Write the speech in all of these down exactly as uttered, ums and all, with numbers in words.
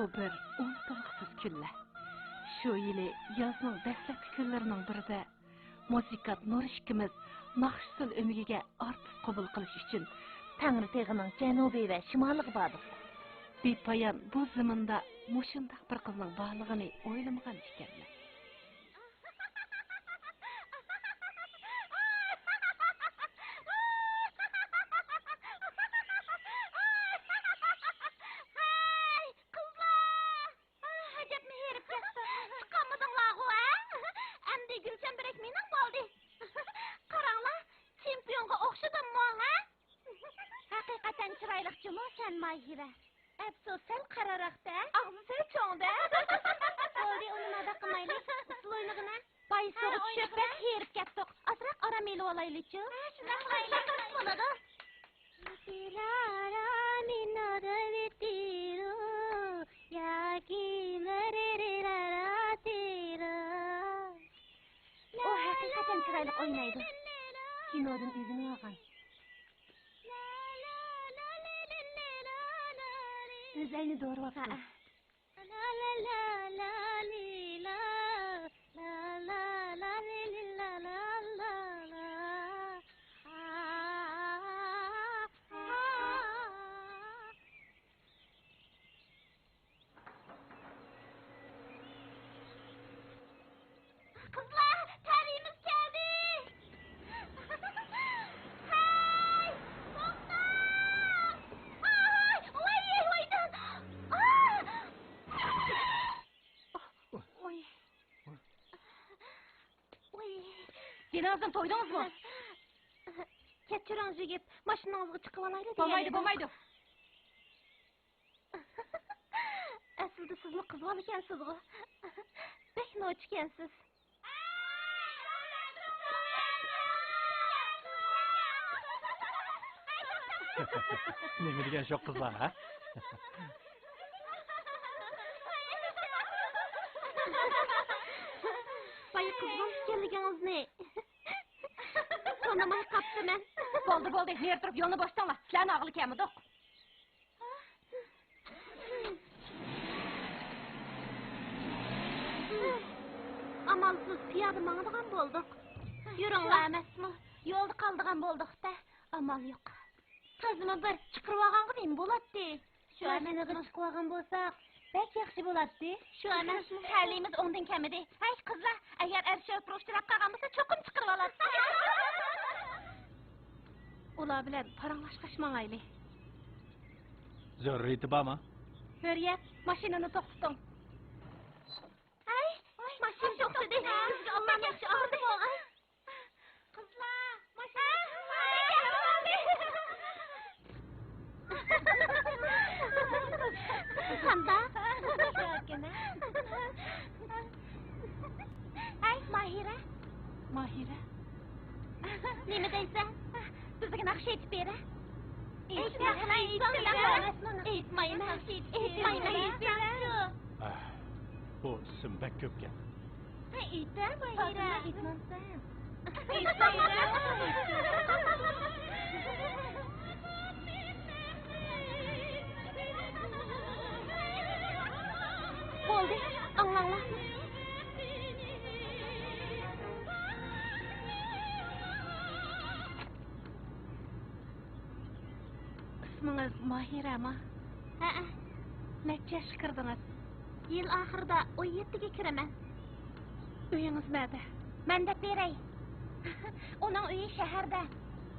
بۇ بىر ئۇنتۇلغۇسىز كۈنلەر. شۇ يىلى يازنىڭ دەسلەپكى كۈنلىرىنىڭ بىرىدە مۇزىكانت نۇرىشكىمىز ناخشىسىل ئۆمىكىگە ئارتىس قوبۇل قىلىش ئۈچۈن تەڭرىتېغىنىڭ جەنۇبى ۋە شىمالىغا باردۇق. بىپايان بۇ زېمىندا مۇشۇنداق بىر قىزنىڭ بارلىقىنى ئويلىمىغان ئىكەنمەن. ھەي، قىزلار! ئاھ، ئەجەبمۇ ھېرىپ كەتتىم. چىقالمىدىڭلارغۇ، ھە؟ ئەمدى گۈلشەن بىرەك مېنىڭ بولدى. قاراڭلار، چېمپىيونغا ئوخشىدىممۇ، ھە؟ ھەقىقەتەن چىرايلىق جۇمۇ سەن، ماھىرە. ئەپسۇس، سەل قارىراق-دە. ئاغزى سەل چوڭ-دە. بولدى، ئۇنى ماداق قىلمايلى. ئۇسسۇل ئوينىغىنا. بايسوغا ھە، چۈشۈپ ئوينىغىنا. بەك ھېرىپ كەتتۇق. ئازراق ئارام ئېلىۋالايلىچۇ. ھە، شۇنداق قىلايلى. بولىدۇ. ئۇ ھەقىقەتەن چىرايلىق ئوينايدۇ. كىنودىن ئۆگىنىۋالغان. ئۆزەينى دوراۋاپتۇ. ھەئە. قىزلار، پەرىمىز كەلدى! ھەي، توختاڭ! ھەي، ۋاي، ۋايدىن! ئاھ! ۋاي. ۋاي. جېنىڭىزدىن تويدىڭىزمۇ؟ كەچۈرۈڭ، يىگىت، ماشىنىڭىزغا چىقىۋالايلى دېگەن بولمايدۇ، ئىدىم. بولمايدۇ. ئەسلىدە سىزمۇ قىز بالىكەنسىزغۇ. بەك نوچىكەنسىز. نېمە دېگەن شۇ قىزلار، ھە؟ بايا قىز بالا ئىكەنلىكىڭىزنى تونۇماي قاپتىمەن. بولدى، بولدى، نېرى تۇرۇپ يولنى بوشىتىڭلار، سىلەرنى ئالغىلى كەلمىدۇق. ئامالسىز پىيادە ماڭىدىغان بولدۇق. يۈرۈڭلار. ئەمەسمۇ، يولدا قالىدىغان بولدۇق-دە، ئامال يوق. تازىمۇ بىر چىقىرىۋالغانغا نېمە بولاتتى؟ شۇ ماشىنىغا چىقىۋالغان بولساق، بەك ياخشى بولاتتى. شۇ ئەمەس، تەلىيىمىز ئوڭدىن كەلمىدى. ھەي، قىزلار، ئەگەر ئەر-شوپۇر ئۇچراپ قالغان بولسا، چوقۇم چىقىرىۋالاتتى. ئۇلار بىلەن پاراڭلاشقاچ ماڭايلى. زۆرۈرىيىتى بارمۇ؟ ھۆرىيەت، ماشىنىنى توختىتىڭ. ھەي، ماشىنا توختىدى. بىزگە ئاللا ياخشى ئالدى بولغاي. قىزلار، ماشىنا. قانداق؟ ھەي، ماھىرە. ماھىرە. نېمە دەيسەن؟ بىزگە ناخشا ئېيتىپ بېرە. ئېيتمايمەن، ئېيتمايمەن، ئېيتمايمەن. ئەھ، بۇ ئىسىم بەك كۆپكەن. ھە، ئېيتە، ماھىرە. بولدى، ئاڭلاڭلار. ئىسمىڭىز ماھىرەما؟ ھەئە. نەچچە ياشقا كىردىڭىز؟ يىل ئاخىرىدا ئون يەتتىگە كىرىمەن. ئۆيىڭىز نەدە؟ مەن دەپ بېرەي. ئۇنىڭ ئۆيى شەھەردە.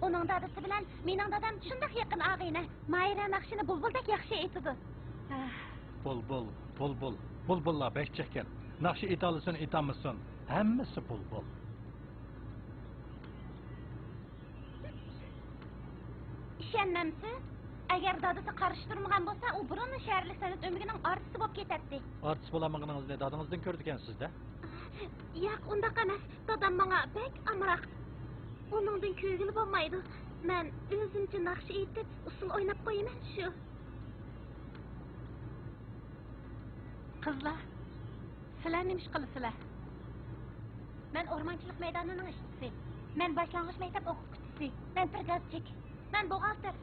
ئۇنىڭ دادىسى بىلەن مېنىڭ دادام شۇنداق يېقىن ئاغىنە. ماھىرە ناخشىنى بۇلبۇلدەك ياخشى ئېيتىدۇ. ھە. بۇلبۇل، بۇلبۇل، بۇلبۇللار بەك جىقكەن. ناخشا ئېيتالىسۇن، ئېيتالمىسۇن، ھەممىسى بۇلبۇل. ئىشەنمەمسىز؟ ئەگەر دادىسى قارشى تۇرمىغان بولسا، ئۇ بۇرۇنلا شەھەرلىك سەنئەت ئۆمىكىنىڭ ئارتىسى بولۇپ كېتەتتى. ئارتىس بولالمىغىنىڭىزنى دادىڭىزدىن كۆرىدىكەنسىز-دە. ياق، ئۇنداق ئەمەس. دادام ماڭا بەك ئامراق. ئۇنىڭدىن كۆرگىلى بولمايدۇ. مەن ئۆزۈمچە ناخشا ئېيتىپ، ئۇسسۇل ئويناپ قويىمەن شۇ. قىزلار، سىلەر نېمە ئىش قىلىسىلەر؟ مەن ئورمانچىلىق مەيدانىنىڭ ئىشچىسى. مەن باشلانغۇچ مەكتەپ ئوقۇتقۇچىسى. مەن پىرگازچىك. مەن بوغالتىر.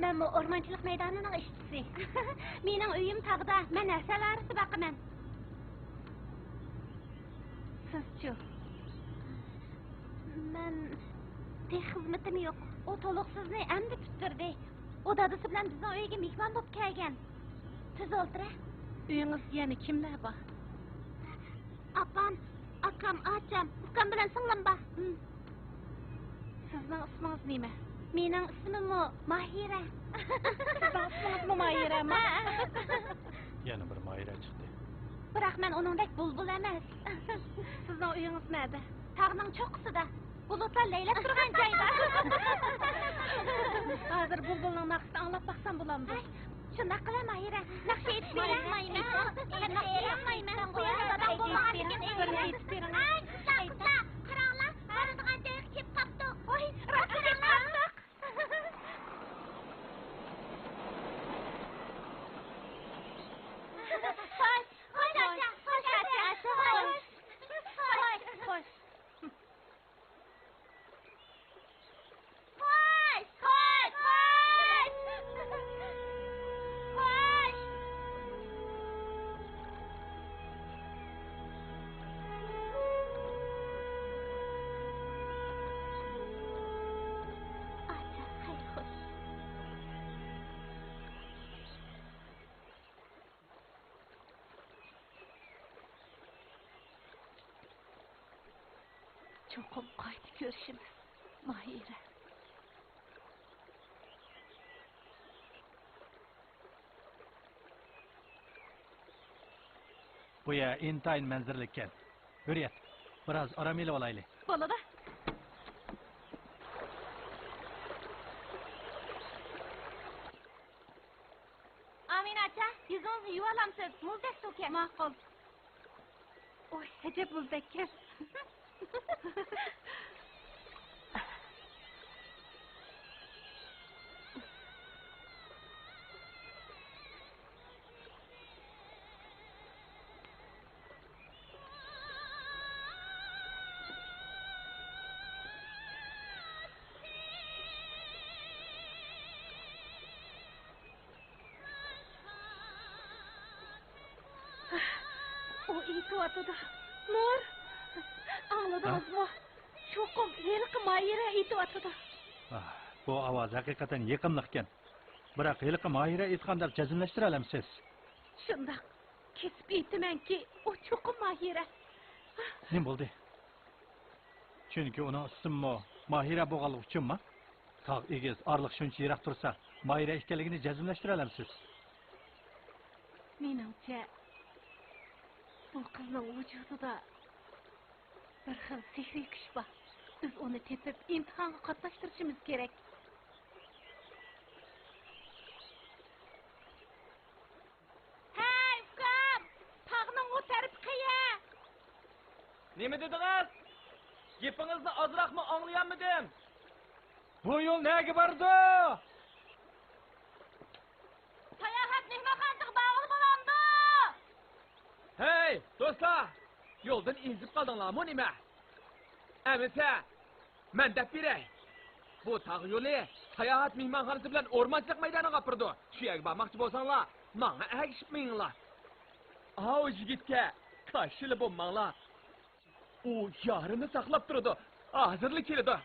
مەنمۇ ئورمانچىلىق مەيدانىنىڭ ئىشچىسى. مېنىڭ ئۆيۈم تاغدا، مەن ھەسەل ھارىسى باقىمەن. سىزچۇ؟ مەن تېخى خىزمىتىم يوق. ئۇ تولۇقسىزنى ئەمدى پۈتتۈردى. ئۇ دادىسى بىلەن بىزنىڭ ئۆيگە مېھمان بولۇپ كەلگەن. سىز ئولتۇرە. ئۆيىڭىزدە يەنە كىملەر بار؟ ئاپام، ئاكام، ئاچام، ئۇكام بىلەن سىڭلىم بار. ھىم. سىزنىڭ ئىسمىڭىز نېمە؟ مېنىڭ ئىسمىممۇ ماھىرە. سىزنىڭ ئىسمىڭىزمۇ ماھىرەمۇ؟ ھە. يەنە بىر ماھىرە چىقتى. بىراق مەن ئۇنىڭدەك بۇلبۇل ئەمەس. سىزنىڭ ئۆيىڭىز نەدە؟ تاغنىڭ چوققىسىدا. بۇلۇتلار لەيلەپ تۇرغان جايدا. ھازىر بۇلبۇلنىڭ ناخشىسىنى ئاڭلاپ باقسام بولامدۇ؟ ھەي، شۇنداق قىلە، ماھىرە. ناخشا ئېيتىپ بېرە. مايمۇ، ناخشا ئېيتىپ بېرە. مايمۇ، بۇ يەردە داداڭ بولمىغاندىكىن ئۆيلەر. ئاي، قىزلار، قىزلار، قاراڭلار، بارىدىغان جايغا كېلىپ قاپتۇق. ۋاي، راست قاراڭلار. خوش، خوش، خوش، خوش، خوش، خوش. خوش، خوش، خوش. خوش. ئاچا، خەير خوش. چوقۇم قايتا كۆرۈشىمىز، ماھىرە. بۇ يەر ئىنتايىن مەنزىرىلىككەن. ھۆرىيەت، بىراز ئارام ئېلىۋالايلى. بولىدۇ. ئامىنە ئاچا، يۈزىڭىزنى يۇۋالامسىز؟ مۇزدەك سۇكەن. ماقۇل. ئوي، ئەجەب مۇزدەككەن. ئۇ ئېيتىۋاتىدۇ. نۇر! ئاڭلىدىڭىزمۇ؟ ھە؟ چوقۇم ھېلىقى ماھىرە ئېيتىۋاتىدۇ. ئاھ، بۇ ئاۋاز ھەقىقەتەن يېقىملىقكەن. بىراق ھېلىقى ماھىرە ئېيتقان دەپ جەزملەشتۈرەلەمسىز؟ شۇنداق. كېسىپ ئېيتىمەنكى، ئۇ چوقۇم ماھىرە. نېمە بولدى؟ چۈنكى ئۇنىڭ ئىسمىمۇ ماھىرە بولغانلىقى ئۈچۈنمۇ؟ تاغ ئېگىز، ئارىلىق شۇنچە يىراق تۇرسا، ماھىرە ئىكەنلىكىنى جەزملەشتۈرەلەمسىز؟ مېنىڭچە، بۇ قىزنىڭ ۋۇجۇدىدا بىر خىل سېھرىي كۈچ بار. بىز ئۇنى تېپىپ، ئىمتىھانغا قاتناشتۇرۇشىمىز كېرەك. ھەي، ئۇكام! تاغنىڭ ئۇ تەرىپى قەيەر؟ نېمە دېدىڭىز؟ گېپىڭىزنى ئازراقمۇ ئاڭلىيالمىدىم. بۇ يول نەگە بارىدۇ؟ ساياھەت مېھمانخانىسىغا بارغىلى بولامدۇ؟ ھەي، دوستلار! يولدىن ئېزىپ قالدىڭلارمۇ نېمە؟ ئەمىسە، مەن دەپ بېرەي. بۇ تاغ يولى ساياھەت مېھمانخانىسى بىلەن ئورمانچىلىق مەيدانىغا ئاپىرىدۇ. شۇ يەرگە بارماقچى بولساڭلار، ماڭا ئەگىشىپ مېڭىڭلار. ئاۋۇ يىگىتكە كاشىلا بولماڭلار. ئۇ يارىنى ساقلاپ تۇرىدۇ. ھازىرلا كېلىدۇ.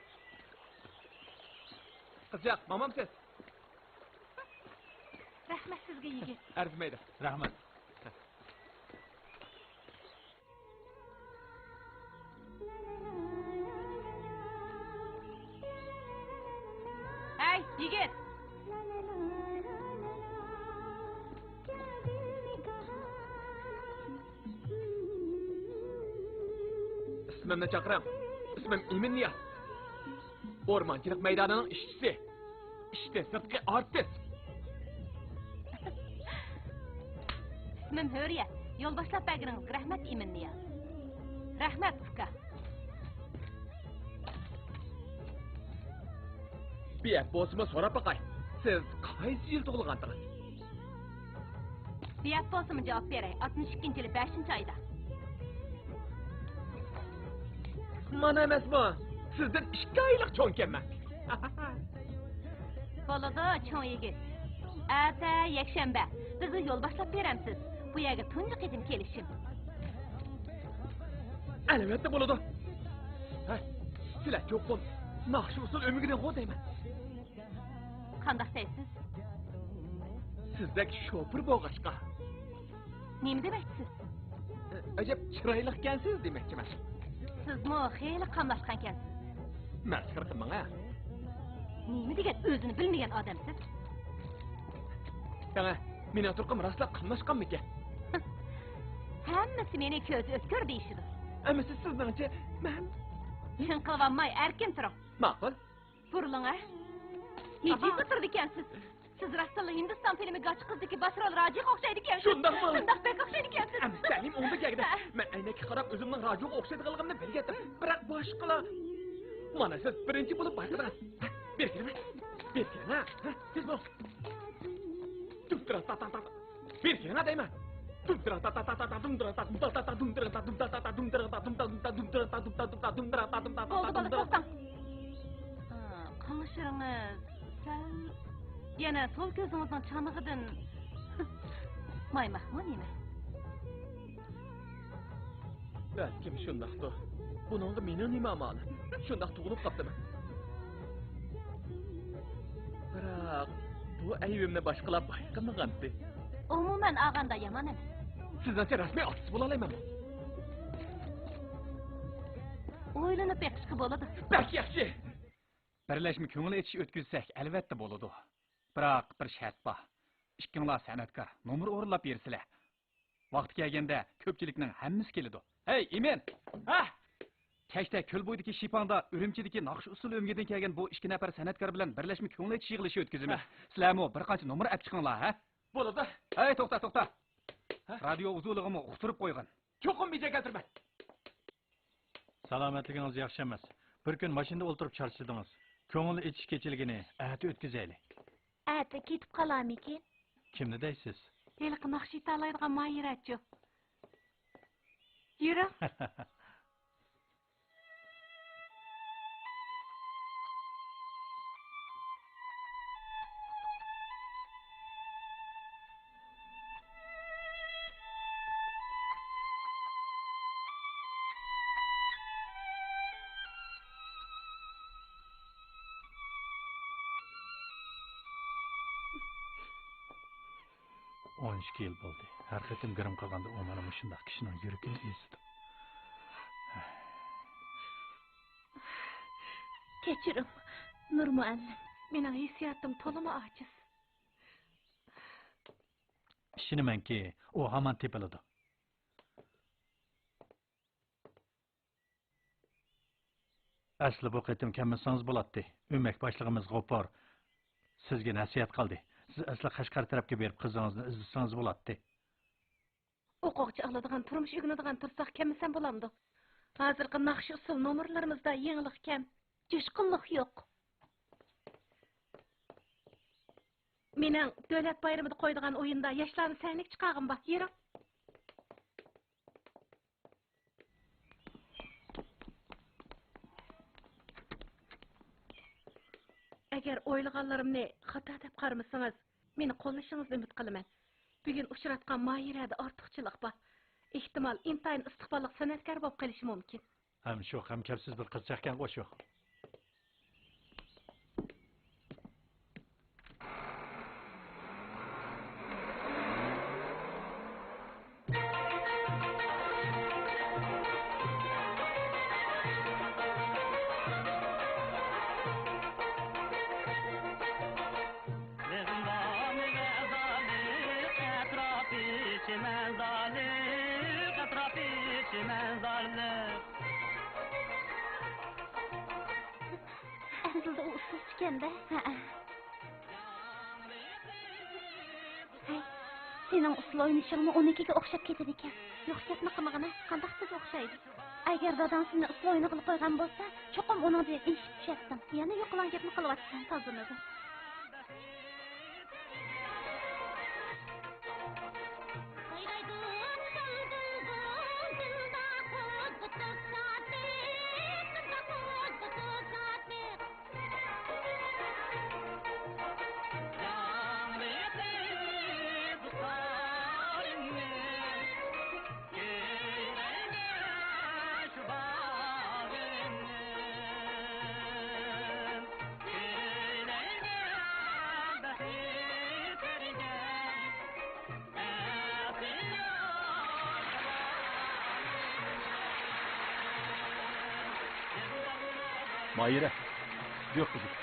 قىزچاق، ماڭمامسىز؟ رەھمەت سىزگە، يىگىت. ئەرزىمەيدۇ. رەھمەت. ھەي، يىگىت! ئىسمىمنى چاقىرىڭ. ئىسمىم ئىمىن نىياز. ئورمانچىلىق مەيدانىنىڭ ئىشچىسى. ئىشتىن سىرتقى ئارتىس. ئىسمىم ھۆرىيەت. يول باشلاپ بەرگىنىڭىزگە رەھمەت، ئىمىن نىياز. رەھمەت، ئۇكا. بىئەپ بولسىمۇ سوراپ باقاي، سىز قايسى يىل تۇغۇلغانتىڭىز؟ بىئەپ بولسىمۇ جاۋاب بېرەي، ئاتمىش ئىككىنچى يىلى بەشىنچى ئايدا. مانا ئەمەسمۇ؟ سىزدىن ئىككى ئايلىق چوڭكەنمەن. بولىدۇ، چوڭ يىگىت. ئەتە يەكشەنبە. بىزنى يول باشلاپ بېرەمسىز؟ بۇ يەرگە تۇنجى قېتىم كېلىشىم. ئەلۋەتتە بولىدۇ. ھە، سىلەر چوقۇم ناخشا ئۇسسۇل ئۆمىگىنىغۇ دەيمەن. قانداق دەيسىز؟ سىزدەك شوپۇر بولغاچقا. نېمە دېمەكچىسىز؟ ئەجەب چىرايلىقكەنسىز دېمەكچىمەن. سىزمۇ خېلى قاملاشقانكەنسىز. مەسخىرە قىلماڭ ھە. نېمە دېگەن ئۆزىنى بىلمىگەن ئادەمسىز. قېنى، مېنىڭ تۇرقۇم راستلا قاملاشقانمىكەن؟ ھەممىسى مېنى كۆزى ئۆتكۈر دېيىشىدۇ. ئەمىسە سىزنىڭچە مەن؟ چىڭ قىلىۋالماي ئەركىن تۇرۇڭ. ماقۇل. بۇرۇلۇڭ ھە. نېمە ئولتۇرىدىكەنسىز؟ سىز راستتىنلا ھىندىستان فىلىمى گاچا قىزىدىكى باش رول راجىغا ئوخشايدىكەنسىز. شۇنداقمۇ؟ شۇنداق بەك ئوخشايدىكەنسىز. ئەمدى سەلىم ئوڭدا كەلگىدە. ھە. مەن ئەينەككە قاراپ ئۆزۈمنىڭ راجىغا ئوخشايدىغانلىقىمنى بىلگەنتىم. بىراق باشقىلار. مانا سىز بىرىنچى بولۇپ بايقىدىڭىز. ھە، بېرىپ كېلىڭ. بېرىپ كېلىڭ ھە. ھە، تېز بول. بېرىپ كېلىڭ دەيمەن. بولدى، بالىلار، توختاڭ. ھا، قاڭشىرىڭىز سەل يەنە سول كۆزىڭىزنىڭ چانىقىدىن مايماقمۇ نېمە؟ بەلكىم شۇنداقتۇ. بۇنىڭغا مېنىڭ نېمە ئامالىم؟ شۇنداق تۇغۇلۇپ قاپتىمەن. بىراق، بۇ ئەيىبىمنى باشقىلار بايقىمىغانتى. ئومۇمەن ئالغاندا يامان ئەمەس. سىزنىڭچە رەسمىي ئاتىسى بولالايمەنمۇ؟ ئويلىنىپ بېقىشقا بولىدۇ. بەك ياخشى! بىرلەشمە كۆڭۈل ئېچىش ئۆتكۈزسەك، ئەلۋەتتە بولىدۇ. بىراق، بىر شەرت بار. ئىككىڭلار سەنئەتكار، نومۇر ئورۇنلاپ بېرىسىلەر. ۋاقتى كەلگەندە كۆپچىلىكنىڭ ھەممىسى كېلىدۇ. ھەي، ئىمىن! ھە! كەچتە كۆل بويىدىكى شىپاڭدا ئۈرۈمچىدىكى ناخشا ئۇسسۇلى ئۆمىكىدىن كەلگەن بۇ ئىككى نەپەر سەنئەتكار بىلەن بىرلەشمە كۆڭۈل ئېچىش يىغىلىشى ئۆتكۈزىمىز. ھە. سىلەرمۇ بىر قانچە نومۇر ئەپ چىقىڭلار، ھە؟ بولىدۇ. ھەي، توختا، توختا! ھە؟ رادىيو ئۇزۇنلۇقىمۇ ئۇقتۇرۇپ قويغىن. چوقۇم بېجىرىپ كەلتۈرىمەن. سالامەتلىكىڭىز ياخشى ئەمەس. بىر كۈن ماشىنىدا ئولتۇرۇپ چارچىدىڭىز. كۆڭۈل ئېچىش كېچىلىكىنى ئەتە ئۆتكۈزەيلى. ئەتە كېتىپ قالارمىكىن؟ كىمنى دەيسىز؟ ھېلىقى ناخشا ئېيتالايدىغان ماھىرەچۇ. يۈرۈڭ. ئون ئىككى يىل بولدى. ھەر قېتىم گىرىم قىلغاندا ئۇ مانا مۇشۇنداق كىشىنىڭ يۈرىكىنى ئېزىدۇ. كەچۈرۈڭ، نۇر مۇئەللىم. مېنىڭ ھېسسىياتىم تولىمۇ ئاجىز. ئىشىنىمەنكى، ئۇ ھامان تېپىلىدۇ. ئەسلى بۇ قېتىم كەلمىسىڭىز بولاتتى. ئۆمەك باشلىقىمىز غوپۇر سىزگە نەسىھەت قىلدى. سىز ئەسلى قەشقەر تەرەپكە بېرىپ قىزىڭىزنى ئىزدىسىڭىز بولاتتى. ئوقۇغۇچى ئالىدىغان، تۇرمۇش ئۆگىنىدىغان تۇرساق كەلمىسەم بولامدۇ؟ ھازىرقى ناخشا ئۇسسۇل نومۇرلىرىمىزدا يېڭىلىق كەم، جۇشقۇنلۇق يوق. مېنىڭ دۆلەت بايرىمىدا قويىدىغان ئويۇندا ياشلارنى سەھنىگە چىقارغۇم بار. يۈرۈڭ. ئەگەر ئويلىغانلىرىمنى خاتا دەپ قارىمىسىڭىز، مېنى قوللىشىڭىزنى ئۈمىد قىلىمەن. بۈگۈن ئۇچراتقان ماھىرەدە ئارتۇقچىلىق بار. ئېھتىمال، ئىنتايىن ئىستىقباللىق سەنئەتكار بولۇپ قېلىشى مۇمكىن. ھەم شۇ غەمكەپسىز بىر قىزچاقكەنغۇ شۇ. ئەسلىدە ئۇ ئۇسسۇلچىكەن-دە. ھەئە. ھەي، سېنىڭ ئۇسسۇل ئوينىشىڭمۇ ئۇنىڭكىگە ئوخشاپ كېتىدىكەن. رۇخسەتنى قىلمىغىنە، قانداق تېز ئوخشايدۇ؟ ئەگەر داداڭ سېنى ئۇسسۇل ئوينىغىلى قويغان بولسا، چوقۇم ئۇنىڭدىن ئېشىپ چۈشەتتىڭ. يەنە يوقىلاڭ گەپنى قىلىۋاتىسەن، تازىلىنىدۇ. ماھىرە، يۈر قىزىم.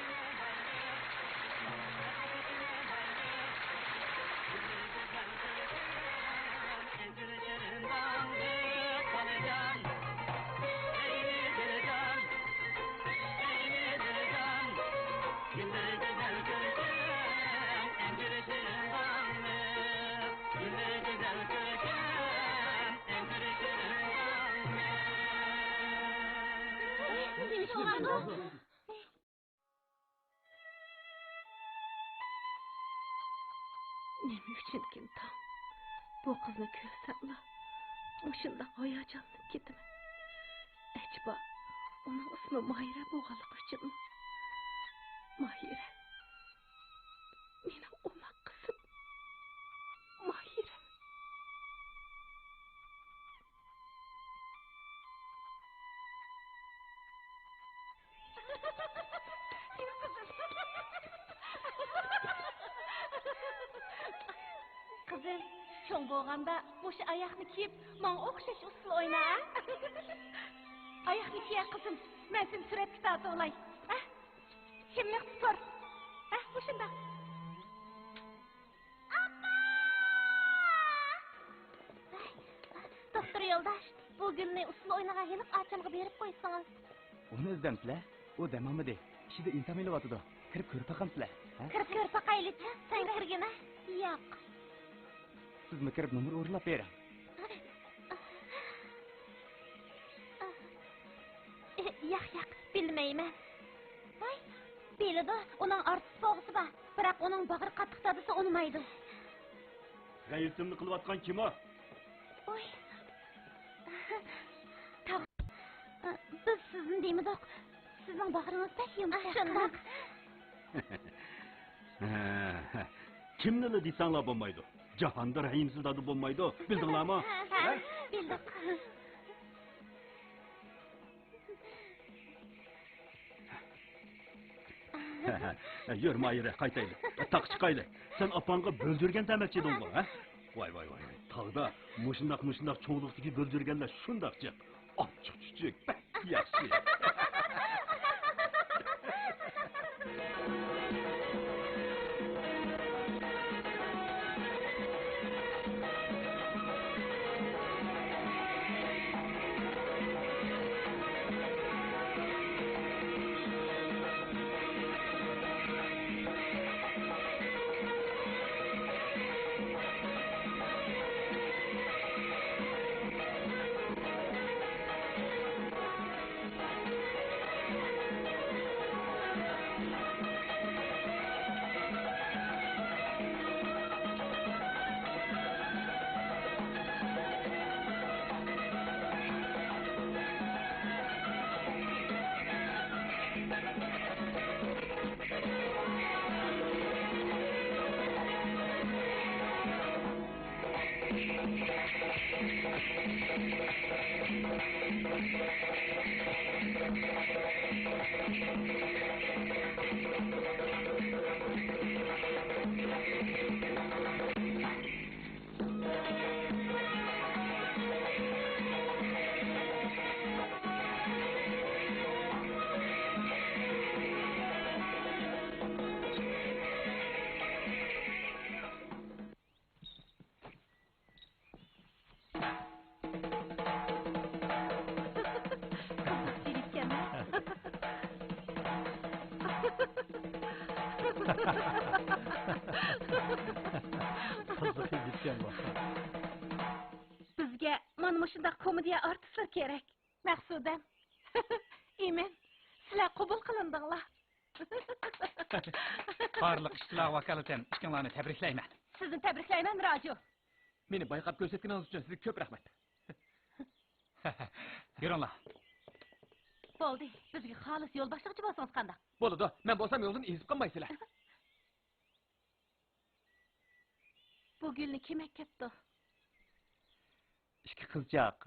نېمە ئۈچۈنكىن تاڭ؟ بۇ قىزنى كۆرسەملا، مۇشۇنداق ھاياجانلىنىپ كېتىمەن. ئەجەبا، ئۇنىڭ ئىسمى ماھىرە بولغانلىقى ئۈچۈنمۇ؟ ماھىرە. مېنىڭ ئوماق قىزىم. ماھىرە. قىزىم، چوڭ بولغاندا مۇشۇ ئاياغنى كىيىپ، ماڭا ئوخشاش ئۇسسۇل ئوينا، ھە؟ ئاياغنى كىيە، قىزىم، مەن سېنى سۈرەتكە تارتىۋالاي، ھە؟ كىملىك تۇر، ھە؟ مۇشۇنداق. ئاپا! دوختۇر يولداش، بۇ گۈلنى ئۇسسۇل ئوينىغان ھېلىقى ئاچامغا بېرىپ قويسىڭىز. ئۇنى ئىزدەمسىلەر؟ ئۇ دەم ئالمىدى. ئىچىدە ئىنتام ئېلىۋاتىدۇ. كىرىپ كۆرۈپ باقامسىلەر؟ ھە؟ كىرىپ كۆرۈپ باقايلىچۇ. سەن كىرگىنە. ياق. سىزمۇ كىرىپ نومۇر ئورۇنلاپ بېرىڭ. ياق، ياق، بىلمەيمەن. ۋاي، بىلىدۇ، ئۇنىڭ ئارتىس بولغۇسى بار. بىراق ئۇنىڭ باغرى قاتتىق تارتسا ئۇنىمايدۇ. غەيۋىتىمنى قىلىۋاتقان كىم ئۇ؟ ۋاي. تاغ-، بىز سىزنى دېمىدۇق. سىزنىڭ باغرىڭىز بەك يۇمشاق. شۇنداق. كىمنىلا دېسەڭلار بولمايدۇ. جاھاندا رەھىمسىز دادا بولمايدۇ. بىلدىڭلارمۇ؟ ھە، ھە؟ بىلدۇق. يۈر، ماھىرە، قايتايلى. تاغقا چىقايلى. سەن ئاپاڭغا بۆلجۈرگەن دەمەكچى ئىدىڭغۇ، ھە؟ ۋاي، ۋاي، ۋاي، ۋاي. تاغدا مۇشۇنداق، مۇشۇنداق چوڭلۇقتىكى بۆلجۈرگەنلەر شۇنداق جىق. ئاچچىق چۈچۈك، بەك ياخشى. قىزىق يىگىتكەن بۇ. بىزگە مانا مۇشۇنداق كومېدىيە ئارتىسلىرى كېرەك. مەقسۇدەم، ئىمىن، سىلەر قوبۇل قىلىندىڭلار. بارلىق ئىشچىلارغا ۋاكالىتەن ئىككىڭلارنى تەبرىكلەيمەن. سىزنى تەبرىكلەيمەن، راجۇ. مېنى بايقاپ كۆرسەتكىنىڭىز ئۈچۈن سىزگە كۆپ رەھمەت. يۈرۈڭلار. بولدى، بىزگە خالىس يول باشلىغۇچى بولسىڭىز قانداق؟ بولىدۇ، مەن بولسام يولدىن ئېزىپ قالمايسىلەر. بۇ گۈلنى كىم ئەكەپتۇ؟ ئىككى قىزچاق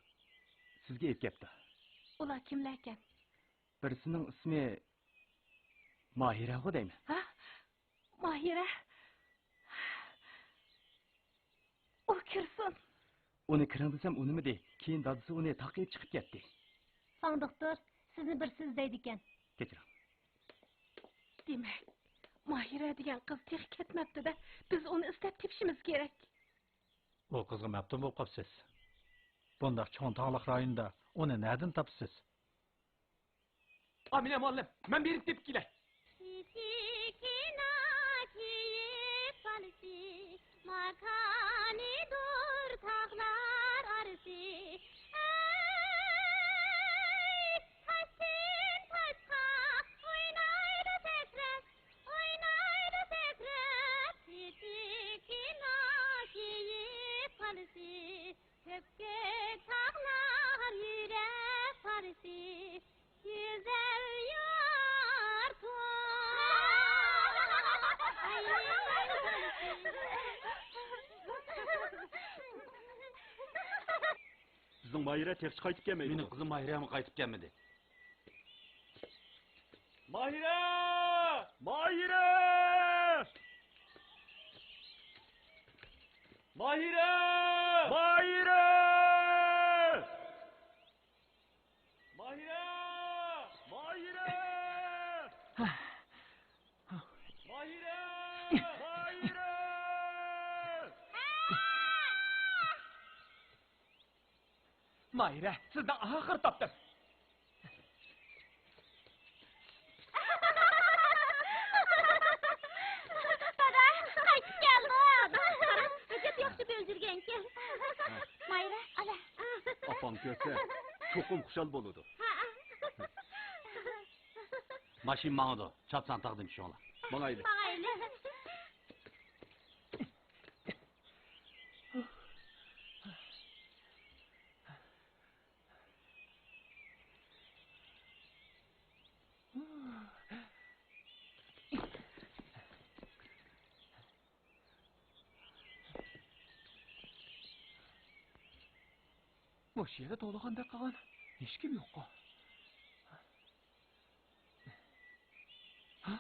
سىزگە ئېلىپ كەپتۇ. ئۇلار كىملەركەن؟ بىرسىنىڭ ئىسمى ماھىرەغۇ دەيمەن. ھە؟ ماھىرە؟ ئۇ كىرسۇن. ئۇنى كىرىڭ دېسەم ئۇنىمىدى. كېيىن دادىسى ئۇنى تاغقا ئېلىپ چىقىپ كەتتى. ساڭ دوختۇر، سىزنى بىرسى ئىزدەيدىكەن. كەچۈرۈڭ. دېمەك، ماھىرە دېگەن قىز تېخى كەتمەپتۇ-دە، بىز ئۇنى ئىزدەپ تېپىشىمىز كېرەك. ئۇ قىزغا مەپتۇن بولۇپ قاپسىز. بۇنداق چوڭ تاغلىق رايوندا ئۇنى نەدىن تاپىسىز؟ ئامىنە مۇئەللىم، مەن بېرىپ تېپىپ كېلەي. كىچىككىنە كېيىك بالىسى، ماكانىدۇر تاغلار ئارىسى. ئەي، تاشتىن تاشقا ئوينايدۇ سەكرەپ، ئوينايدۇ سەكرەپ. كىچىككىنە كېيىك بالىسى، كۆپكۆك تاغلار يۈرەك پارىسى، گۈزەل يۇرتۇم. بىزنىڭ ماھىرە تېخىچە قايتىپ كەلمەيدۇ. مېنىڭ قىزىم ماھىرەمۇ قايتىپ كەلمىدى. ماھىرە! ماھىرە! ماھىرە! ماھىرە! ماھىرە! ماھىرە! ماھىرە! ماھىرە! ماھىرە، سىزنى ئاخىرى تاپتىم. دادا، قايتىپ كەلدىڭ. قاراڭ، ئەجەب ياخشى بۆلجۈرگەنكەن. ماھىرە، ئالا. ئاپاڭ كۆرسە، چوقۇم خۇشال بولىدۇ. ھە. ماشىنا ماڭىدۇ، چاپسان تاغدىن چۈشۈڭلار. ماڭايلى. ماڭايلى. مۇشۇ يەردە توۋلىغاندەك قىلغان ھېچكىم يوققۇ. ھە؟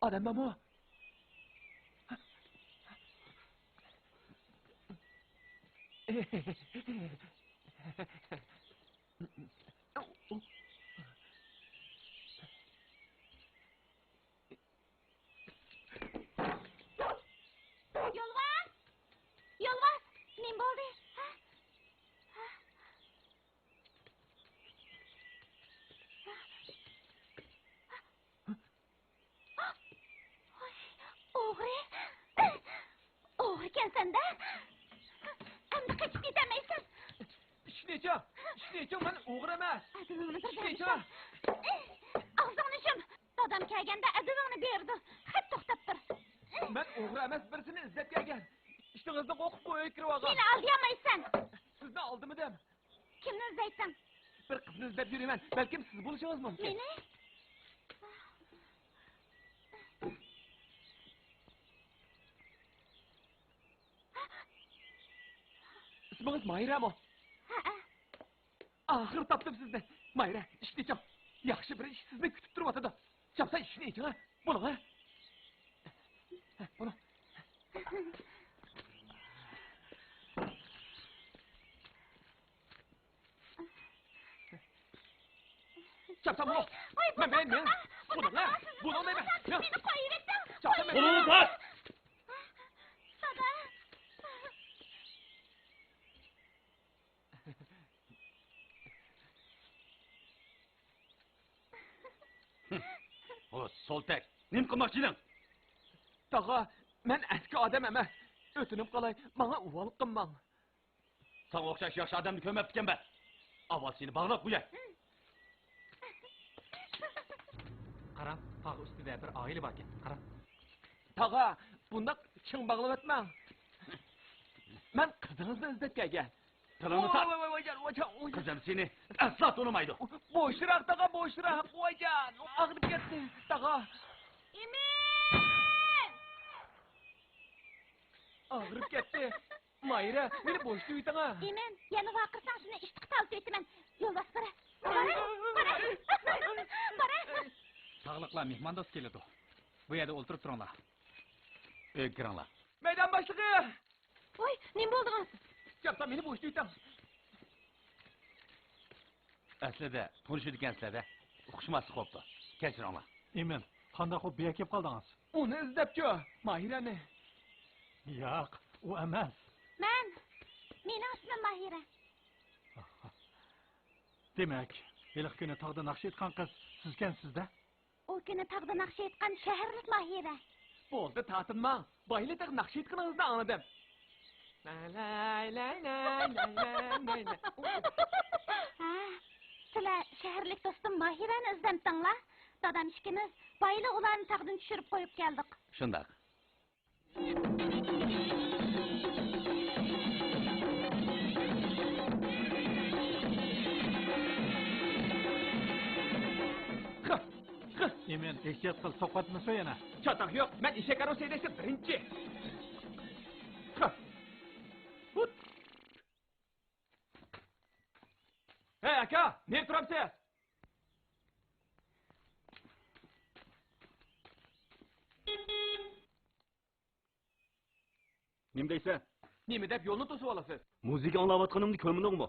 ئادەم بارمۇ؟ يولۋاس! يولۋاس! نېمە بولدى؟ ھە؟ ھە؟ ئوغرى! ئوغرىكەنسەن-دە! ئەمدى قېچىپ كېتەلمەيسەن! ئىشىكنى ئېچىڭ! ئىشىكنى ئېچىڭ! مەن ئوغرى ئەمەس! ئەدىۋىڭنى بىر بېرىڭ! ئاغزىڭنى يۇم! دادام كەلگەندە ئەدىۋىڭنى بېرىدۇ! خەپ توختاپ تۇر! مەن ئوغرى ئەمەس، بىرسىنى ئىزدەپ كەلگەن! ئىشتىڭىزنى قوقۇپ بۇ ئۆيگە كىرىۋالغان! مېنى ئالدىيالمايسەن! سىزنى ئالدىمىدىم! كىمنى ئىزدەيسەن؟ بىر قىزنى ئىزدەپ يۈرىمەن، بەلكىم سىز بولۇشىڭىز مۇمكىن. مېنى؟ ئىسمىڭىز ماھىرەمۇ؟ ھەئە. ئاخىرى تاپتىم سىزنى. ماھىرە، ئىشىكنى ئېچىڭ. ياخشى بىر ئىش سىزنى كۈتۈپ تۇرۇۋاتىدۇ. چاپسان ئىشىكنى ئېچىڭ، ھە؟ بولۇڭ، ھە؟ ھە، بولۇڭ. چاپسان بولۇڭ. ۋاي، مەن، مەن، مەن. بولۇڭ، ھە؟ بولۇڭ دەيمەن. مېنى قويۇۋېتىڭ. چاپسان مەن. بولۇڭ، بار. دادا. ھو، سولتەك، نېمە قىلماقچى ئىدىڭ؟ تاغا، مەن ئەسكى ئادەم ئەمەس. ئۆتۈنۈپ قالاي، ماڭا ئۇۋال قىلماڭ. ساڭا ئوخشاش ياخشى ئادەمنى كۆرمەپتىكەنمەن. ئاۋۋال سېنى باغلاپ قوياي. قاراڭ، تاغ ئۈستىدە بىر ئائىلە باركەن، قاراڭ. تاغا، بۇنداق چىڭ باغلىۋەتمەڭ. مەن قىزىڭىزنى ئىزدەپ كەلگەن. تىلىڭنى تارت. ۋاي، ۋاي، ۋاي، ۋايجان، ۋايجان، ۋايجان. قىزىم سېنى ئەسلا تونۇمايدۇ. بوشراق، تاغا، بوشراق، ۋايجان. ئاغرىپ كەتتى، تاغا. ئىمىن! ئاغرىپ كەتتى. ماھىرە، مېنى بوشىتىۋېتىڭە. ئىمىن، يەنە ۋارقىرىساڭ سېنى ئىشتىققا تالىتىۋېتىمەن. يولۋاس، بارە. بارە. بارە. ساغلىقلار مېھماندوست كېلىدۇ. بۇ يەردە ئولتۇرۇپ تۇرۇڭلار. ئۆيگە كىرىڭلار. مەيدان باشلىقى! ۋاي، نېمە بولدىڭىز؟ كەپسا مېنى بوشىتىۋېتىڭ. ئەسلىدە تونۇشىدىكەنسىلەر-دە. ئۇقۇشماسلىق بوپتۇ. كەچۈرۈڭلار. ئىمىن، قانداق بولۇپ بۇ يەرگە كېلىپ قالدىڭىز؟ ئۇنى ئىزدەپچۇ، ماھىرەنى. ياق، ئۇ ئەمەس. مەن. مېنىڭ ئىسمىم ماھىرە. دېمەك، ھېلىقى كۈنى تاغدا ناخشا ئېيتقان قىز سىزكەنسىز-دە؟ ئۇ كۈنى تاغدا ناخشا ئېيتقان شەھەرلىك ماھىرە. بولدى، تارتىنماڭ. بايىلى تېخى ناخشا ئېيتقىنىڭىزنى ئاڭلىدىم. ھە، سىلەر شەھەرلىك دوستۇم ماھىرەنى ئىزدەمتىڭلار؟ دادام ئىككىمىز بايىلى ئۇلارنى تاغدىن چۈشۈرۈپ قويۇپ كەلدۇق. شۇنداق. ئىمىن، ئېھتىيات قىل، سوقۇۋەتمىسۇن يەنە. چاتاق يوق، مەن ئېشەك كارۋىسى ھەيدەشتە بىرىنچى. ھۇت! ھەي، ئاكا، نېرى تۇرامسىز؟ نېمە دەيسەن؟ نېمە دەپ يولنى توسۇۋالىسىز؟ مۇزىكا ئاڭلاۋاتقىنىمنى كۆرمىدىڭمۇ؟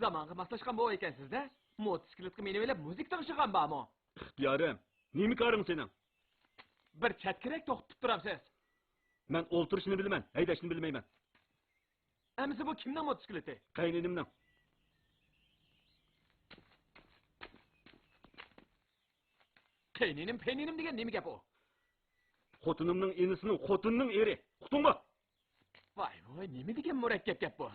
زامانغا ماسلاشقان بوۋاي ئىكەنسىز-دە. موتوسىكلىتقا مىنىۋېلىپ مۇزىكا تىڭشىغان بارمۇ؟ ئىختىيارىم. نېمە كارىڭ سېنىڭ؟ بىر چەتكىرەك توختىتىپ تۇرامسىز. مەن ئولتۇرۇشنى بىلىمەن، ھەيدەشنى بىلمەيمەن. ئەمىسە بۇ كىمنىڭ موتوسىكلىتى؟ قېيىنىنىمنىڭ. قېيىنىنىم، پېيىنىم دېگەن نېمە گەپ ئۇ؟ خوتۇنۇمنىڭ ئىنىسىنىڭ خوتۇنىنىڭ ئېرى. ئۇقتۇڭمۇ؟ ۋاي ۋاي، نېمە دېگەن مۇرەككەپ گەپ بۇ؟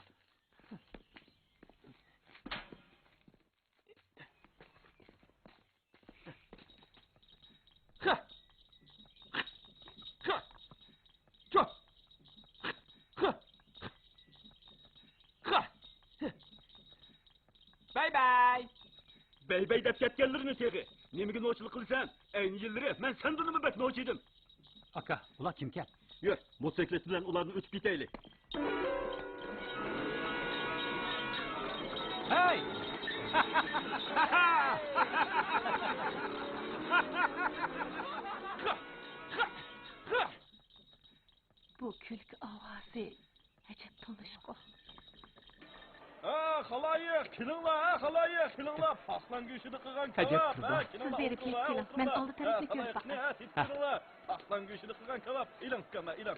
بەي بەي! بەي بەي دەپ كەتكەنلىرىنى تېخى. نېمىگە نوچىلىق قىلىسەن؟ ئەينى يىللىرى مەن سەندىنمۇ بەك نوچىدىم. ئاكا، ئۇلار كىمكەن؟ يۈر، موتوسىكلىت بىلەن ئۇلاردىن ئۆتۈپ كېتەيلى. ھەي! بۇ كۈلكە ئاۋازى ئەجەب تونۇشقۇ. ھە، خالايىق، كېلىڭلار، ھە، خالايىق، كېلىڭلار. پاقلان گۆشىدە قىلغان كاۋاپ، ھە، كېلىڭلار، سىز بېرىپ ئولتۇرۇڭلار، يېتىپ كېلىڭ، مەن ئالدى تەرەپتە كۆرۈپ باقاي. ھە، تېتىكىڭلار. پاقلان گۆشىدە قىلغان كاۋاپ. ئېلىڭ، ئۇكام، ئېلىڭ.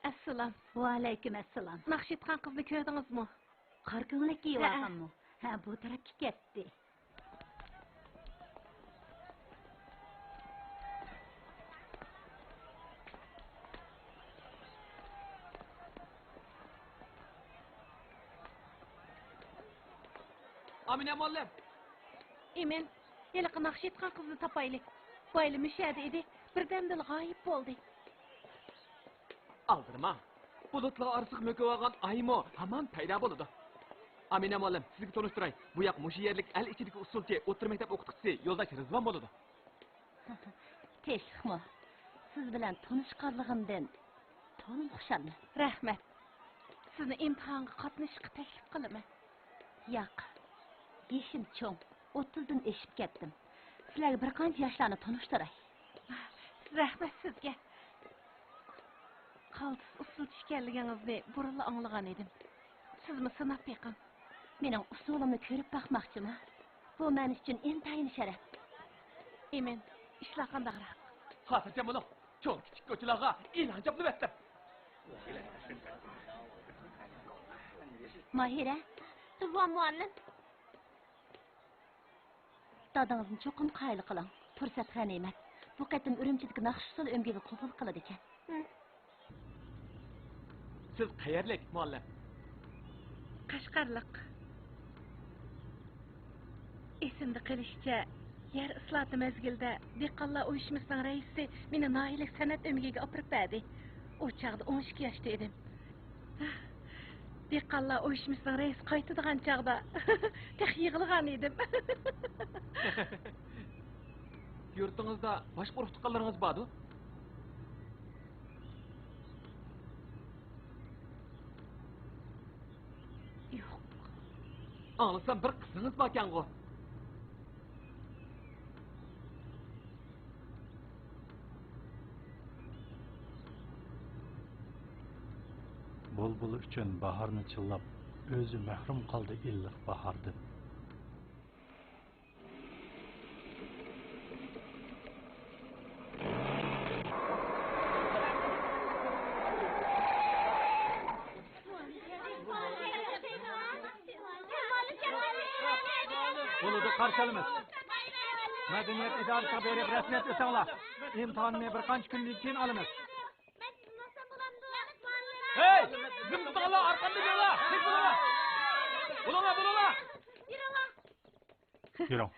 ئەسسالام. ۋەئەلەيكۇم ئەسسالام. ناخشا ئېيتقان قىزنى كۆردىڭىزمۇ؟ قارا كۆڭلەك كىيىۋالغانمۇ؟ ھە، بۇ تەرەپكە كەتتى. ئامىنە مۇئەللىم! ئىمىن، ھېلىقى ناخشا ئېيتقان قىزنى تاپايلى. بايىلا مۇشۇ يەردە ئىدى، بىردەمدىلا غايىب بولدى. ئالدىرىماڭ. بۇلۇتلار ئارىسىغا مۆكۈۋالغان ئايمۇ ھامان پەيدا بولىدۇ. ئامىنە مۇئەللىم، سىزگە تونۇشتۇراي. بۇ ياق مۇشۇ يەرلىك ئەل ئىچىدىكى ئۇسسۇلچى، ئوتتۇرا مەكتەپ ئوقۇتقۇچىسى يولداش رىزۋان بولىدۇ. تېخىمۇ سىز بىلەن تونۇشقانلىقىمدىن تولىمۇ خۇشالمەن. رەھمەت. سىزنى ئىمتىھانغا قاتنىشىشقا تەكلىپ قىلىمەن. ياق، يېشىم چوڭ، ئوتتۇزدىن ئېشىپ كەتتىم. سىلەرگە بىر قانچە ياشلارنى تونۇشتۇراي. رەھمەت سىزگە. قالتىس ئۇسسۇلچى ئىكەنلىكىڭىزنى بۇرۇنلا ئاڭلىغان ئىدىم. سىزمۇ سىناپ بېقىڭ. مېنىڭ ئۇسسۇلۇمنى كۆرۈپ باقماقچىما؟ بۇ مەن ئۈچۈن ئىنتايىن شەرەپ. ئىمىن، ئىشلار قانداقراق؟ خاتىرجەم بولۇڭ، چوڭ كىچىك كوچىلارغا ئېلان چاپلىۋەتتىم. ماھىرە، رىزۋان مۇئەللىم. دادىڭىزنى چوقۇم قايىل قىلىڭ. پۇرسەت غەنىيمەت. بۇ قېتىم ئۈرۈمچىدىكى ناخشا ئۇسسۇل ئۆمىكىگە قوبۇل قىلىدىكەن. سىز قەيەرلىك، مۇئەللىم؟ قەشقەرلىك. ئېسىمدە قېلىشىچە، يەر ئىسلاھاتى مەزگىلىدە دېھقانلار ئۇيۇشمىسىنىڭ رەئىسى مېنى ناھىيەلىك سەنئەت ئۆمىكىگە ئاپىرىپ بەردى. ئۇ چاغدا ئون ئىككى ياشتا ئىدىم. دېھقانلار ئۇيۇشمىسىنىڭ رەئىسى قايتىدىغان چاغدا تېخى يىغلىغان ئىدىم. يۇرتىڭىزدا باشقا ئۇرۇق-تۇغقانلىرىڭىز باردۇ؟ يوق. ئاڭلىسام، بىر قىزىڭىز باركەنغۇ؟ بۇلبۇل ئۈچۈن باھارنى چىللاپ، ئۆزى مەھرۇم قالدى ئىللىق باھاردىن. بولىدۇ، قارشى ئالىمىز. مەدەنىيەت ئىدارىسىغا بېرىپ رەسمىيەت ئۆتەڭلار. ئىمتىھاننى بىر قانچە كۈندىن كېيىن ئالىمىز. ھەي! تىزىملىساڭلار، ئارقامدىن يۈرۈڭلار! تېز بولۇڭلار! بولۇڭلار، بولۇڭلار! يۈرۈڭ.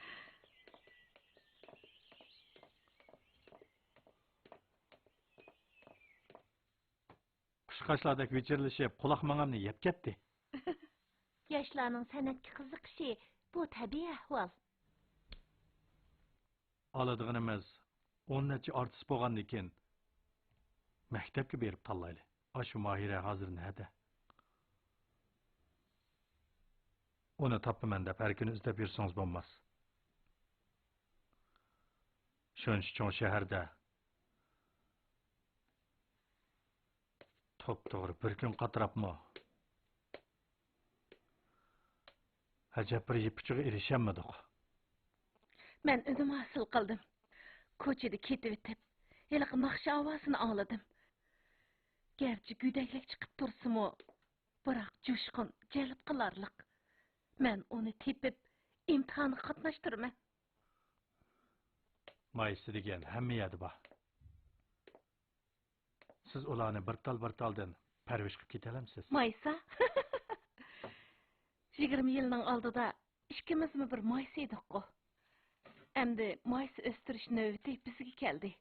قۇشقاچلاردەك ۋىچىرلىشىپ، قۇلاق مېڭەمنى يەپ كەتتى. ياشلارنىڭ سەنئەتكە قىزىقىشى، بۇ تەبىئىي ئەھۋال. ئالىدىغىنىمىز ئون نەچچە ئارتىس بولغاندىكىن، مەكتەپكە بېرىپ تاللايلى. ئاشۇ ماھىرە ھازىر نەدە؟ ئۇنى تاپىمەن دەپ ھەر كۈنى ئىزدەپ يۈرسىڭىز بولماس. شۇنچە چوڭ شەھەردە توپتوغرا بىر كۈن قاتراپمۇ، ئەجەب بىر يىپ ئۇچىغا ئېرىشەلمىدۇق. مەن ئۈنۈم ھاسىل قىلدىم. كوچىدا كېتىۋېتىپ، ھېلىقى ناخشا ئاۋازىنى ئاڭلىدىم. گەرچە گۆدەكلىك چىقىپ تۇرسىمۇ، بىراق جۇشقۇن، جەلپ قىلارلىق. مەن ئۇنى تېپىپ، ئىمتىھانغا قاتناشتۇرىمەن. مايسا دېگەن ھەممە يەردە بار. سىز ئۇلارنى بىر تال بىر تالدىن پەرۋىش قىلىپ كېتەلەمسىز؟ مايسا؟ يىگىرمە يىلنىڭ ئالدىدا ئىككىمىزمۇ بىر مايسا ئىدۇققۇ. ئەمدى مايسا ئۆستۈرۈش نۆۋىتى بىزگە كەلدى.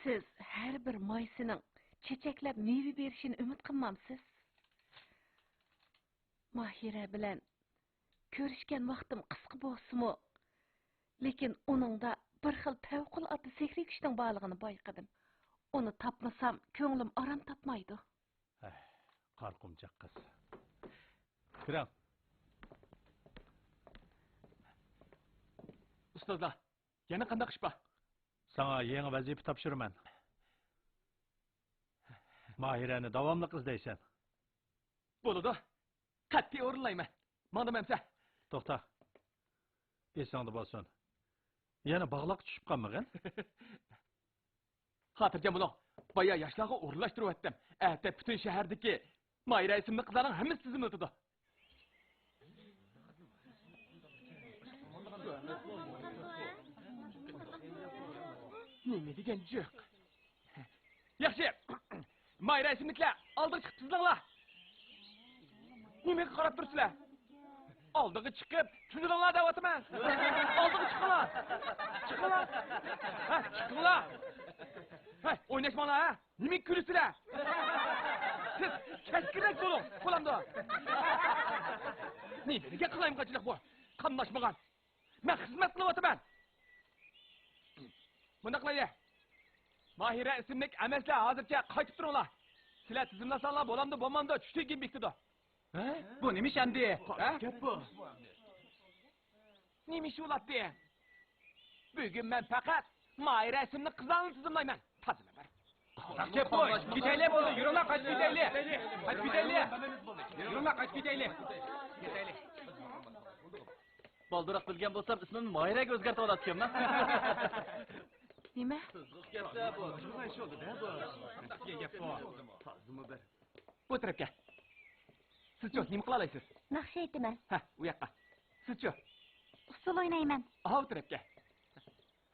سىز ھەر بىر مايسىنىڭ چېچەكلەپ مېۋە بېرىشىنى ئۈمىد قىلمامسىز؟ ماھىرە بىلەن كۆرۈشكەن ۋاقتىم قىسقا بولسىمۇ، لېكىن ئۇنىڭدا بىر خىل پەۋقۇلئاددە سېھرىي كۈچنىڭ بارلىقىنى بايقىدىم. ئۇنى تاپمىسام، كۆڭلۈم ئارام تاپمايدۇ. ھەي، قارا قۇمچاق قىز. كىرىڭ. ئۇستازلار، يەنە قانداق ئىش بار؟ ساڭا يېڭى ۋەزىپە تاپشۇرىمەن. ماھىرەنى داۋاملىق ئىزدەيسەن. بولىدۇ. قەتئىي ئورۇنلايمەن. ماڭدىم ئەمسە. توختا. ئېسىڭدە بولسۇن. يەنە باغلاققا چۈشۈپ قالمىغىن. خاتىرجەم بولۇڭ. بايا ياشلارغا ئورۇنلاشتۇرۇۋەتتىم. ئەتە پۈتۈن شەھەردىكى ماھىرە ئىسىملىك قىزلارنىڭ ھەممىسى تىزىملىتىدۇ. نېمە دېگەن جىق؟ ياخشى. ماھىرە ئىسىملىكلەر، ئالدىغا چىقىپ تىزىلىڭلار. نېمىگە قاراپ تۇرىسىلەر؟ ئالدىغا چىقىپ تىزىلىڭلار دەۋاتىمەن. ئالدىغا چىقىڭلار. چىقىڭلار. ھە، چىقىڭلار. ھە، ئويناشماڭلار، ھە. نېمىگە كۈلىسىلەر؟ سىز كەسكىنرەك بولۇڭ، بولامدۇ؟ نېمىگە قالايمىقانچىلىق بۇ؟ قاملاشمىغان. مەن خىزمەت قىلىۋاتىمەن. مۇنداق قىلايلى. ماھىرە ئىسىملىك ئەمەسلەر ھازىرچە قايتىپ تۇرۇڭلار. سىلەر تىزىملاساڭلار بولامدۇ، بولمامدۇ، چۈشتىن كېيىن بېكىتىدۇ. ھە؟ بۇ نېمە ئىش ئەمدى؟ ھە؟ گەپ بۇ. نېمە ئىش بولاتتى؟ بۈگۈن مەن پەقەت ماھىرە ئىسىملىك قىزلارنى تىزىملايمەن. تازىمەن بىر. گەپ بۇ. كېتەيلى بولدى. يۈرۈڭلار، قاچىپ كېتەيلى. قاچىپ كېتەيلى. يۈرۈڭلار، قاچىپ كېتەيلى. كېتەيلى. بالدۇرراق بىلگەن بولسام، ئىسمىمنى ماھىرەگە ئۆزگەرتىۋالاتتىكەنمەن. نېمە؟ بۇ تەرەپكە. سىزچۇ، نېمە قىلالايسىز؟ ناخشا ئېيتىمەن. ھە، ئۇ ياققا. سىزچۇ؟ ئۇسسۇل ئوينايمەن. ئاۋۇ تەرەپكە.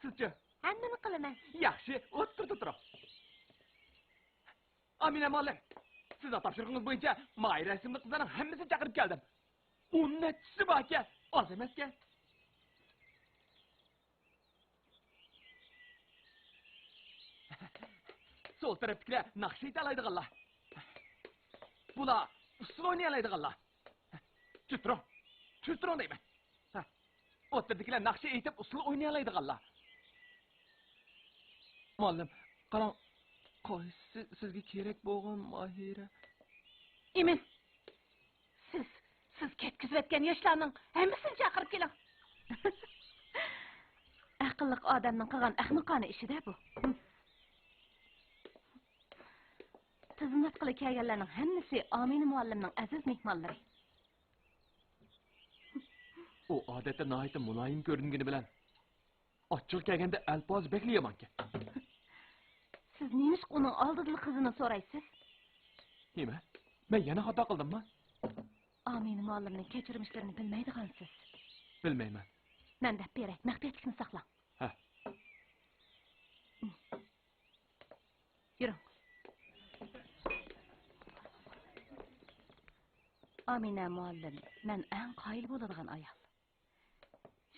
سىزچۇ؟ ھەممىنى قىلىمەن. ياخشى، ئوتتۇرىدا تۇرۇڭ. ئامىنە مۇئەللىم، سىزنىڭ تاپشۇرۇقىڭىز بويىچە ماھىرە ئىسىملىك قىزلارنىڭ ھەممىسىنى چاقىرىپ كەلدىم. ئون نەچچىسى باركەن، ئاز ئەمەسكەن. سول تەرەپتىكىلەر ناخشا ئېيتالايدىغانلار. بۇلار ئۇسسۇل ئوينىيالايدىغانلار. تۈز تۇرۇڭ. تۈز تۇرۇڭ دەيمەن. ھە. ئوتتۇرىدىكىلەر ناخشا ئېيتىپ ئۇسسۇل ئوينىيالايدىغانلار. مۇئەللىم، قاراڭ، قايسىسى سىزگە كېرەك بولغان ماھىرە؟ ئىمىن. سىز، سىز كەتكۈزۈۋەتكەن ياشلارنىڭ ھەممىسىنى چاقىرىپ كېلىڭ. ئەقىللىق ئادەمنىڭ قىلغان ئەخمىقانە ئىشى-دە بۇ. تىزىملاتقىلى كەلگەنلەرنىڭ ھەممىسى ئامىنە مۇئەللىمنىڭ ئەزىز مېھمانلىرى. ئۇ ئادەتتە ناھايىتى مۇلايىم كۆرۈنگىنى بىلەن، ئاچچىقى كەلگەندە ئەلپازى بەكلا يامانكەن. سىز نېمىشقا ئۇنىڭ ئالدىدىلا قىزىنى سورايسىز؟ نېمە؟ مەن يەنە خاتا قىلدىممۇ؟ ئامىنە مۇئەللىمنىڭ كەچۈرمىشلىرىنى بىلمەيدىغانسىز. بىلمەيمەن. مەن دەپ بېرەي، مەخپىيەتلىكنى ساقلاڭ. ھە. يۈرۈڭ. ئامىنە مۇئەللىم، مەن ئەڭ قايىل بولىدىغان ئايال.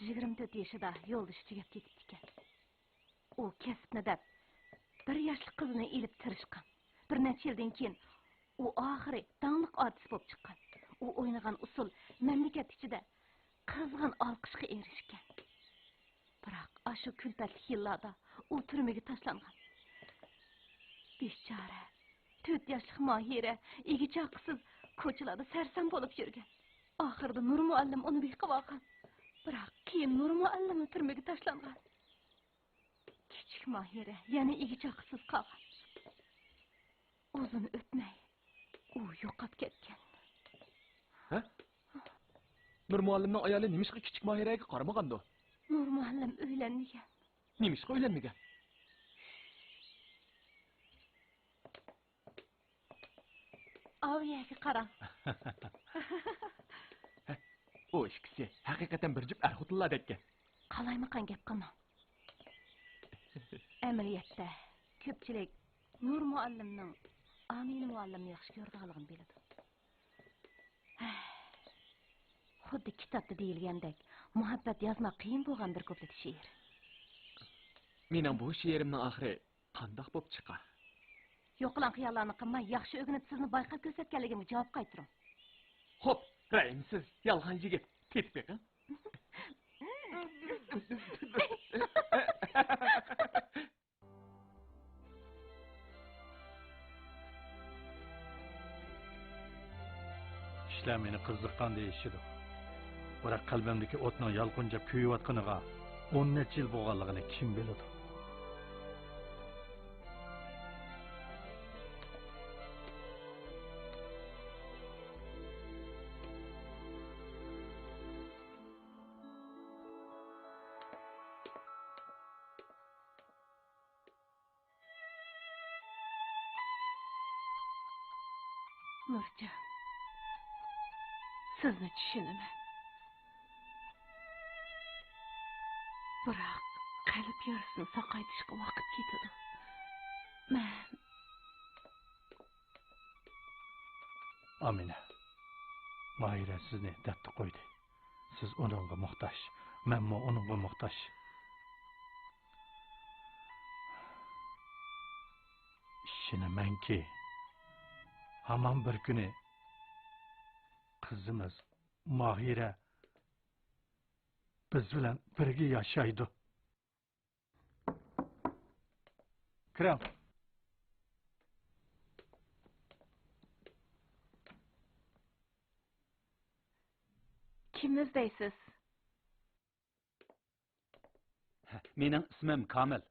يىگىرمە تۆت يېشىدا يولدىشى تۈگەپ كېتىپتىكەن. ئۇ كەسىپنى دەپ، بىر ياشلىق قىزىنى ئېلىپ تىرىشقان. بىر نەچچە يىلدىن كېيىن ئۇ ئاخىرى داڭلىق ئارتىس بولۇپ چىققان. ئۇ ئوينىغان ئۇسسۇل مەملىكەت ئىچىدە قىزغىن ئالقىشقا ئېرىشكەن. بىراق ئاشۇ كۈلپەتلىك يىللاردا ئۇ تۈرمىگە تاشلانغان. بىچارە، تۆت ياشلىق ماھىرە ئىگە-چاقىسىز كوچىلاردا سەرسان بولۇپ يۈرگەن. ئاخىرىدا نۇر مۇئەللىم ئۇنى بېقىۋالغان. بىراق كېيىن نۇر مۇئەللىممۇ تۈرمىگە تاشلانغان. كىچىك ماھىرە يەنە ئىگە-چاقىسىز قالغان. ئۇزۇن ئۆتمەي، ئۇ يوقاپ كەتكەن. ھە؟ نۇر مۇئەللىمنىڭ ئايالى نېمىشقا كىچىك ماھىرەگە قارىمىغاندۇ؟ نۇر مۇئەللىم ئۆيلەنمىگەن. نېمىشقا ئۆيلەنمىگەن؟ ئاۋۇ يەرگە قاراڭ. ئۇ ئىككىسى ھەقىقەتەن بىر جۈپ ئەر-خوتۇنلاردەككەن. قالايمىقان گەپ قىلماڭ. ئەمەلىيەتتە، كۆپچىلىك نۇر مۇئەللىمنىڭ ئامىنە مۇئەللىمنى ياخشى كۆرىدىغانلىقىنى بىلىدۇ. خۇددى كىتابتا دېيىلگەندەك، مۇھەببەت يازماق قىيىن بولغان بىر كۇپلېت شېئىر. مېنىڭ بۇ شېئىرىمنىڭ ئاخىرى قانداق بوپ چىقار؟ يوقىلاڭ خىياللارنى قىلماي، ياخشى ئۆگىنىپ، سىزنى بايقاپ كۆرسەتكەنلىكىمگە جاۋاب قايتۇرۇڭ. خوپ، رەھىمسىز، يالغان يىگىت، تېتىپ بېقىڭ. كىشىلەر مېنى قىزىققان دېيىشىدۇ. بىراق قەلبىمدىكى ئوتنىڭ يالقۇنجاپ كۆيۈۋاتقىنىغا ئون نەچچە يىل بولغانلىقىنى كىم بىلىدۇ؟ نۇرجان، سىزنى چۈشىنىمەن. بىراق، قەلب يارىسىنى ساقايتىشقا ۋاقىت كېتىدۇ. مەن ئامىنە، ماھىرە سىزنى دەردتە قويدى. سىز ئۇنىڭغا موھتاج، مەنمۇ ئۇنىڭغا موھتاج. ئىشىنىمەنكى، ھامان بىر كۈنى قىزىمىز ماھىرە بىز بىلەن بىرگە ياشايدۇ. كىرىڭ. كىم ئىزدەيسىز؟ مېنىڭ ئىسمىم كامىل.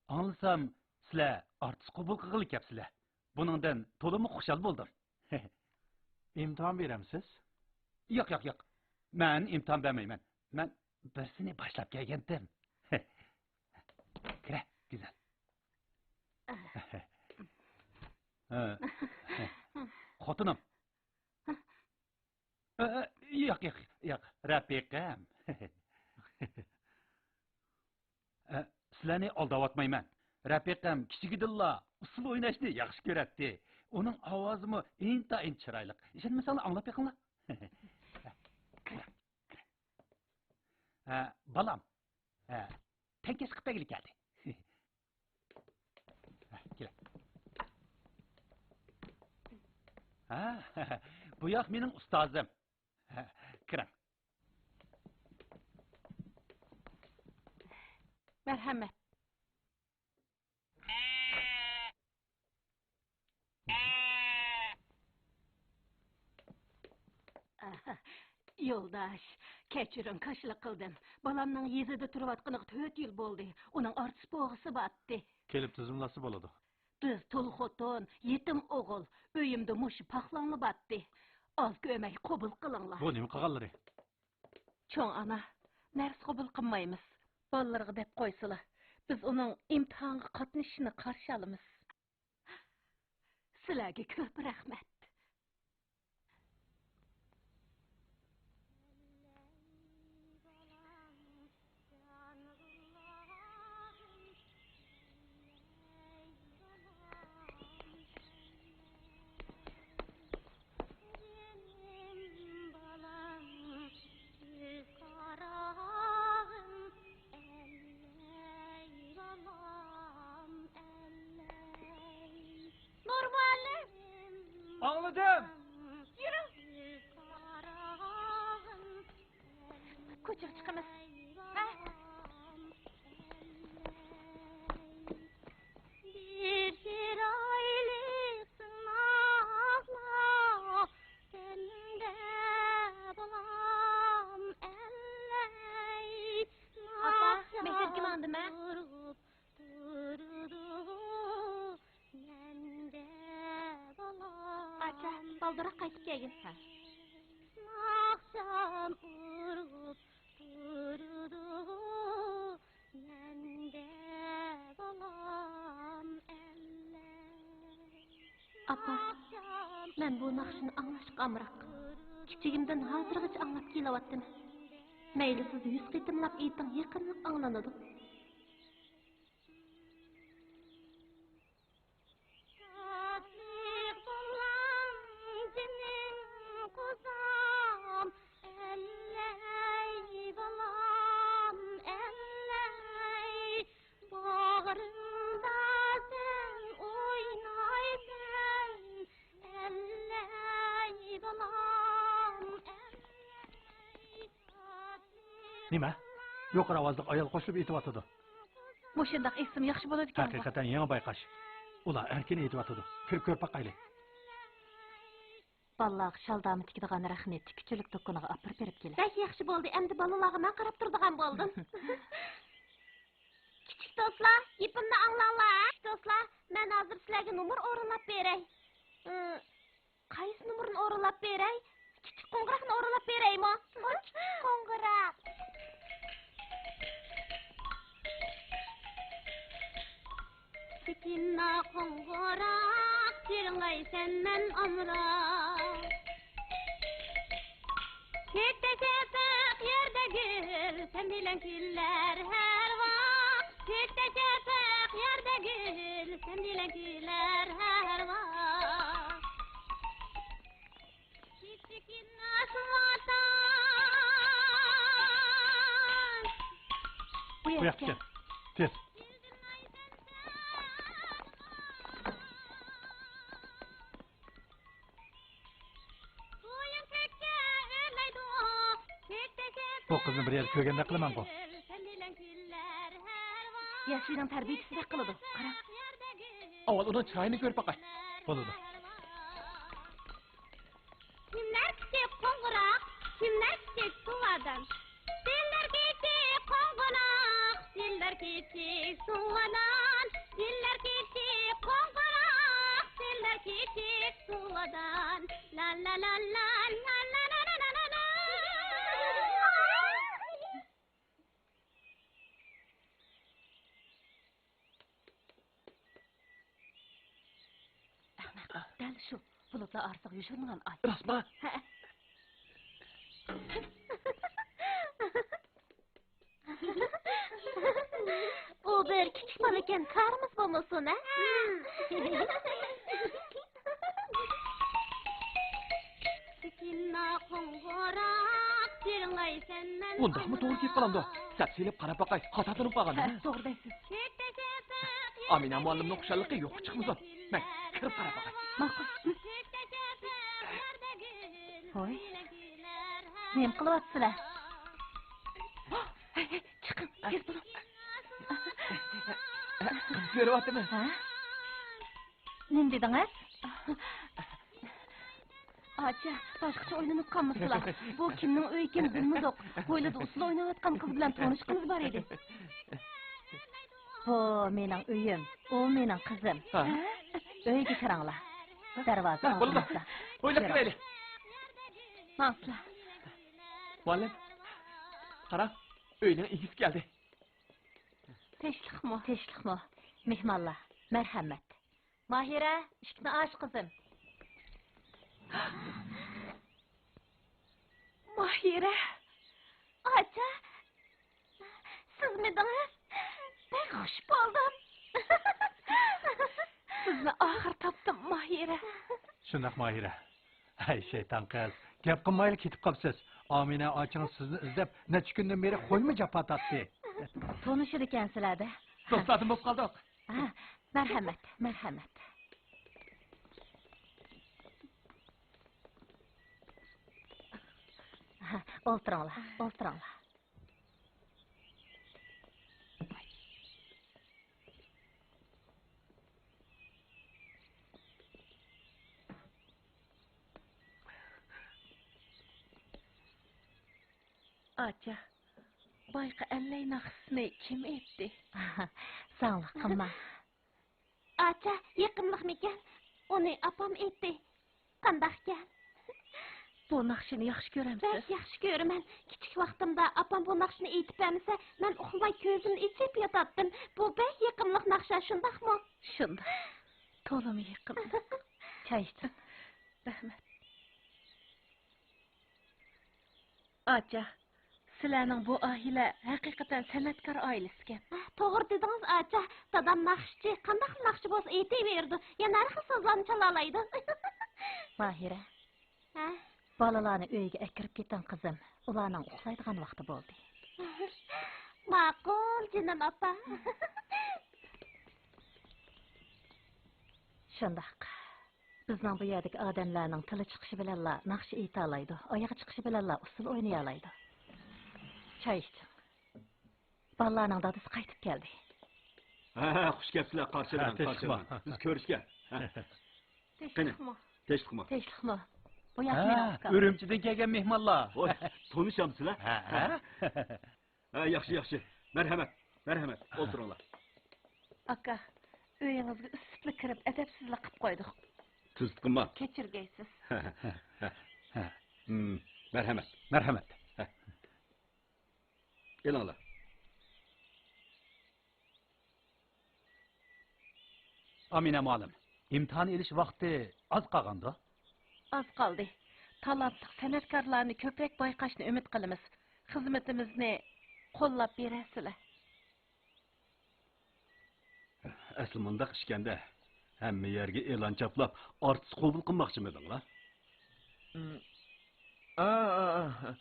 ئاڭلىسام، سىلەر ئارتىس قوبۇل قىلغىلى كەپسىلەر. بۇنىڭدىن تولىمۇ خۇشال بولدۇم. ئىمتىھان بېرەمسىز؟ ياق، ياق، ياق. مەن ئىمتىھان بەرمەيمەن. مەن بىرسىنى باشلاپ كەلگەنتىم. كىرە، گۈزەل. ھە. خوتۇنۇم. ئە، ياق، ياق، ياق، رەپىقەم. ئە، سىلەرنى ئالداۋاتمايمەن. رەپىقەم كىچىكىدىنلا ئۇسسۇل ئويناشنى ياخشى كۆرەتتى. ئۇنىڭ ئاۋازىمۇ ئىنتايىن چىرايلىق. ئىشەنمىسەڭلار ئاڭلاپ بېقىڭلار. ھە، بالام. ھە، تەڭكەش قىلىپ بەرگىلى كەلدى. ھە، كېلە. ھە، بۇ ياق مېنىڭ ئۇستازىم. ھە، كىرىڭ. مەرھەمەت. يولداش، كەچۈرۈڭ، كاشىلا قىلدىم. بالامنىڭ يېزىدا تۇرۇۋاتقىنىغا تۆت يىل بولدى. ئۇنىڭ ئارتىس بوغىسى بارتتى. كېلىپ تىزىملاتسا بولىدۇ. بىز تۇل خوتۇن، يېتىم ئوغۇل. ئۆيۈمدە مۇشۇ پاخلاڭلا بارتتى. ئاز كۆرمەي قوبۇل قىلىڭلار. بۇ نېمە قىلغانلىرى؟ چوڭ ئانا، نەرسە قوبۇل قىلمايمىز. بالىلىرىغا دەپ قويسىلا، بىز ئۇنىڭ ئىمتىھانغا قاتنىشىشىنى قارشى ئالىمىز. سىلەرگە كۆپ رەھمەت. نۇرمۇئەللىم! ئاڭلىدىم! يۈرۈڭ! كوچىغا چىقىمىز. ھە؟ بىر چىرايلىق سىناقلار سەندە بالام ئەللەي. ئاپا، مەكتەپكە ماڭدىم ھە. تۇرىدۇ مەندە بالام. ئاچا، بالدۇرراق قايتىپ كەلگىن. ھە. ئاخشام ئۇرغۇپ تۇرىدۇ مەندە بالام ئەللەي. ئاپا، مەن بۇ ناخشىنى ئاڭلاشقا ئامراق. كىچىكىمدىن ھازىرغىچە ئاڭلاپ كېلىۋاتىمەن. مەيلى سىز يۈز قېتىملاپ ئېيتىڭ، يېقىملىق ئاڭلىنىدۇ. شادلىق بولغان جېنىم قوزام، ئەللەي بالام، ئەللەي. باغرىمدا سەن ئوينايسەن، ئەللەي بالام، ئەللەي. نېمە؟ يۇقىرى ئاۋازلىق ئايال قوشۇلۇپ ئېيتىۋاتىدۇ. مۇشۇنداق ئېيتسىمۇ ياخشى بولىدىكەنغۇ. ھەقىقەتەن يېڭى بايقاش. ئۇلار ئەركىن ئېيتىۋاتىدۇ. كىرىپ كۆرۈپ باقايلى. بالىلارغا شال دامى تىكىدىغان رەخنە تىككۈچىلىك دۇكىنىغا ئاپىرىپ بېرىپ كېلە. بەك ياخشى بولدى. ئەمدى بالىلارغا مەن قاراپ تۇرىدىغان بولدۇم. كىچىك دوستلار، گېپىمنى ئاڭلاڭلار. كىچىك دوستلار، مەن ھازىر سىلەرگە نومۇر ئورۇنلاپ بېرەي. ئى، قايسى نومۇرنى ئورۇنلاپ بېرەي؟ كىچىك قوڭغۇراقنى ئورۇنلاپ بېرەيمۇ؟ ئۇ كىچىك قوڭغۇراق. سېكىنلا قوڭغۇراق، جىرىڭلايسەن مەن ئامراق. كۆكتە چېپىق، يەردە گۈل، سەن بىلەن كۈلەر ھەر ۋاق. كۆكتە چېپىق، يەردە گۈل، سەن بىلەن كۈلەر ھەر ۋاق. كىچىككىنە شۇ ۋاتان. بۇ ياققا كەل، تېز. بۇ قىزنى بىر يەردە كۆرگەندەك قىلىمەنغۇ. ياشلىرىنىڭ تەربىيىسىدەك قىلىدۇ. قارا. ئاۋۋال ئۇنىڭ چىرايىنى كۆرۈپ باقاي. بولىدۇ. كىملەر كىچىك قوڭغۇراق، كىملەر كىچىك سۇۋادان؟ سىلەر كىچىك قوڭغۇراق، سىلەر كىچىك سۇۋادان. سىلەر كىچىك قوڭغۇراق، سىلەر كىچىك سۇۋادان. لا لا لا لا، لا لا لا لا لا لا. ئەخمەق شۇ بۇلۇتلار ئارىسىغا يوشۇرۇنغان ئاي. راستما؟ ھە. ئۇ بىر كىچىك بالىكەن، كارىمىز بولمىسۇن، ھە؟ ئۇنداقمۇ توغرا كېلىپ قالامدۇ؟ سەپ سېلىپ قاراپ باقاي، خاتا تونۇپ قالغان، ھە، ھە؟ توغرا دەيسىز. ئامىنە مۇئەللىمنىڭ خۇشاللىقى يوققا چىقمىسۇن. مەن كىرىپ قاراپ باقاي. ماقۇل. ھوي، نېمە قىلىۋاتىسىلەر؟ ھەي، ھەي، چىقىڭ، تېز بولۇڭ. قىز كۆرۈۋاتىمەن. ھە؟ نېمە دېدىڭىز؟ ئاچا، باشقىچە ئويلىنىپ قالمىسىلا. بۇ كىمنىڭ ئۆيى ئىكەنلىكىنى بىلمىدۇق. ھويلىدا ئۇسسۇل ئويناۋاتقان قىز بىلەن تونۇشقىنىمىز بار ئىدى. بۇ مېنىڭ ئۆيۈم، ئۇ مېنىڭ قىزىم. ھە؟ ئۆيگە كىرىڭلار. دەرۋازا ھە، بولىدۇ. ئالدىمىزدا. ھويلىغا كىرەيلى. ماڭسىلا. مۇئەللىم، قاراڭ، ئۆينىڭ ئىگىسى كەلدى. تىنچلىقمۇ؟ تىنچلىقمۇ؟ مېھمانلار، مەرھەمەت. ماھىرە، ئىشىكنى ئاچ، قىزىم. ماھىرە. ئاچا، سىزمىدىڭىز؟ بەك خۇش بولدۇم. سىزنى ئاخىر تاپتىم، ماھىرە. شۇنداق، ماھىرە. ھەي، شەيتان قىز، گەپ قىلمايلا كېتىپ قاپسىز. ئامىنە ئاچىڭىز سىزنى ئىزدەپ نەچچە كۈندىن بېرى خويمۇ جاپا تارتتى. تونۇشىدىكەنسىلەردە. دوستلاردىن بولۇپ قالدۇق. ھە، مەرھەمەت، مەرھەمەت. ھە، ئولتۇرۇڭلار، ئولتۇرۇڭلار. ئاچا، بايىقى ئەللەي ناخشىسىنى كىم ئېيتتى؟ ساڭلىق قىلما. ئاچا، يېقىملىقمىكەن؟ ئۇنى ئاپام ئېيتتى. قانداقكەن؟ بۇ ناخشىنى ياخشى كۆرەمسىز؟ بەك ياخشى كۆرىمەن. كىچىك ۋاقتىمدا ئاپام بۇ ناخشىنى ئېيتىپ بەرمىسە، مەن ئۇخلىماي كۆزۈمنى ئېچىپ ياتاتتىم. بۇ بەك يېقىملىق ناخشا، شۇنداقمۇ؟ شۇنداق. تولىمۇ يېقىملىق. چاي ئىچىڭ. رەھمەت. ئاچا، سىلەرنىڭ بۇ ئائىلە ھەقىقەتەن سەنئەتكار ئائىلىسىكەن. ھە، توغرا دېدىڭىز، ئاچا. دادام ناخشىچى، قانداقلا ناخشا بولسا ئېيتىۋېرىدۇ. يەنە ھەر خىل سازلارنى چالالايدۇ. ماھىرە، ھە؟ بالىلارنى ئۆيگە ئەكىرىپ كېتىڭ، قىزىم. ئۇلارنىڭ ئۇخلايدىغان ۋاقتى بولدى. ماقۇل، جېنىم ئاپا. شۇنداق. بىزنىڭ بۇ يەردىكى ئادەملەرنىڭ تىلى چىقىشى بىلەنلا ناخشا ئېيتالايدۇ، ئايىغى چىقىشى بىلەنلا ئۇسسۇل ئوينىيالايدۇ. چاي ئىچىڭ. بالىلارنىڭ دادىسى قايتىپ كەلدى. ھە، ھە، خۇش كەپسىلەر، قارشى ئېلىڭ، ھە، قارشى ئېلىڭ. بىز كۆرۈشكە. ھە. قېنى، تىنچلىقمۇ؟ تىنچلىقمۇ؟ تىنچلىقمۇ؟ بۇ ياق ھە، مېنىڭ ئۇكام. ئۈرۈمچىدىن كەلگەن مېھمانلار. ھوي، تونۇشامسىلەر؟ ھە، ھە. ھە، ياخشى، ياخشى. مەرھەمەت، مەرھەمەت. ئولتۇرۇڭلار. ئاكا، ئۆيىڭىزگە ئىسسىپلا كىرىپ، ئەدەپسىزلىك قىپ قويدۇق. تۈزۈتكىنما؟ كەچۈرگەيسىز. ھە. ھىم، مەرھەمەت. مەرھەمەت. ھە. ئېلىڭلار. ئامىنە مۇئەللىم، ئىمتىھان ئېلىش ۋاقتى ئاز قالغاندۇ؟ ئاز قالدى. تالانتلىق سەنئەتكارلارنى كۆپرەك بايقاشنى ئۈمىد قىلىمىز. خىزمىتىمىزنى قوللاپ بېرەرسىلەر. ئەسلى مۇنداق ئىكەندە، ھەممە يەرگە ئېلان چاپلاپ، ئارتىس قوبۇل قىلماقچىمىدىڭلار؟ ئا، ئا، ئا.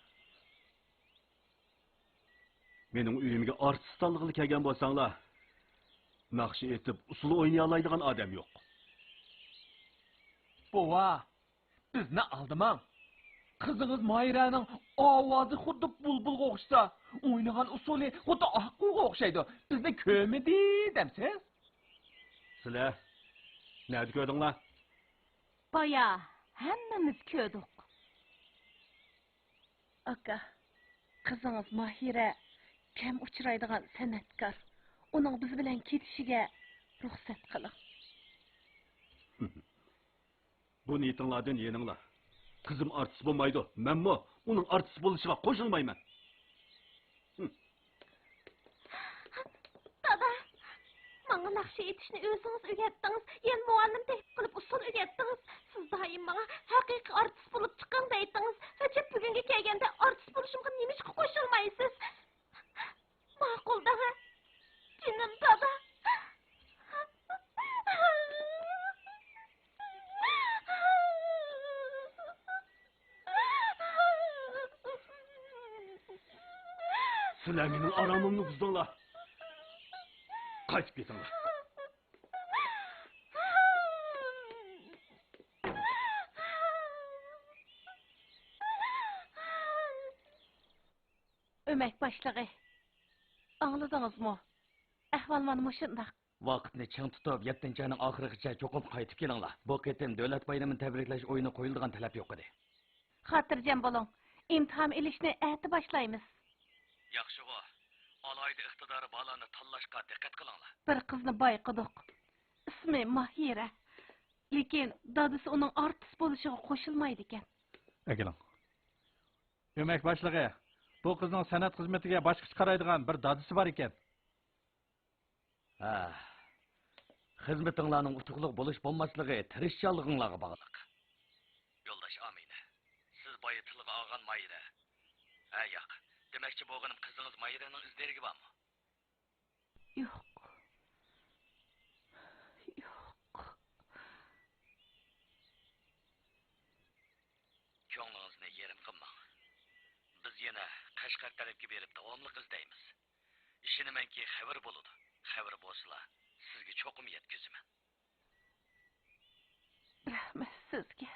مېنىڭ ئۆيۈمگە ئارتىس تاللىغىلى كەلگەن بولساڭلار، ناخشا ئېيتىپ، ئۇسسۇل ئوينىيالايدىغان ئادەم يوق. بوۋا، بىزنى ئالدىماڭ. قىزىڭىز ماھىرەنىڭ ئاۋازى خۇددى بۇلبۇلغا ئوخشىسا، ئوينىغان ئۇسسۇلى خۇددى ئاققۇغا ئوخشايدۇ. بىزنى كۆرمىدى دەمسىز؟ سىلەر نەدە كۆردۈڭلار؟ بايا ھەممىمىز كۆردۇق. ئاكا، قىزىڭىز ماھىرە كەم ئۇچرايدىغان سەنئەتكار. ئۇنىڭ بىز بىلەن كېتىشىگە رۇخسەت قىلىڭ. بۇ نىيىتىڭلاردىن يېنىڭلار. قىزىم ئارتىس بولمايدۇ، مەنمۇ ئۇنىڭ ئارتىس بولۇشىغا قوشۇلمايمەن. دادا، ماڭا ناخشا ئېيتىشنى ئۆزىڭىز ئۆگەتتىڭىز، يەنە مۇئەللىم تېپىپ قىلىپ ئۇسسۇل ئۆگەتتىڭىز. سىز دائىم ماڭا ھەقىقىي ئارتىس بولۇپ چىقىڭ دەيتتىڭىز. ئەجەب بۈگۈنگە كەلگەندە ئارتىس بولۇشۇمغا نېمىشقا قوشۇلمايسىز؟ ماقۇل دەڭە، جېنىم دادا. سىلەر مېنىڭ ئارامىمنى بۇزدۇڭلار. قايتىپ كېتىڭلار. ئۆمەك باشلىقى، ئاڭلىدىڭىزمۇ؟ ئەھۋال مانا مۇشۇنداق. ۋاقىتنى چىڭ تۇتۇپ، يەتتىنچى ئاينىڭ ئاخىرىغىچە چوقۇم قايتىپ كېلىڭلار. بۇ قېتىم دۆلەت بايرىمىنى تەبرىكلەش ئويۇنى قويۇلىدىغان تەلەپ يوق ئىدى. خاتىرجەم بولۇڭ، ئىمتىھان ئېلىشنى ئەتە باشلايمىز. ياخشىغۇ، ئالاھىدە ئىقتىدارى بارلارنى تاللاشقا دىققەت قىلىڭلار. بىر قىزنى بايقىدۇق. ئىسمى ماھىرە. لېكىن دادىسى ئۇنىڭ ئارتىس بولۇشىغا قوشۇلمايدىكەن. ئەكېلىڭ. ئۆمەك باشلىقى، بۇ قىزنىڭ سەنئەت خىزمىتىگە باشقىچە قارايدىغان بىر دادىسى بار ئىكەن. ھە، خىزمىتىڭلارنىڭ ئۇتۇقلۇق بولۇش بولماسلىقى تىرىشچانلىقىڭلارغا باغلىق. يولداش ئامىنە، سىز بايا تىلغا ئالغان ماھىرە. ھە، ياق، دېمەكچى بولغىنىم قىزىڭىز ماھىرەنىڭ ئىز دېرىكى بارمۇ؟ يوق. يوق. كۆڭلىڭىزنى يېرىم قىلماڭ. بىز يەنە قەشقەر تەرەپكە بېرىپ داۋاملىق ئىزدەيمىز. ئىشىنىمەنكى، خەۋىرى بولىدۇ. خەۋىرى بولسىلا، سىزگە چوقۇم يەتكۈزىمەن. رەھمەت سىزگە.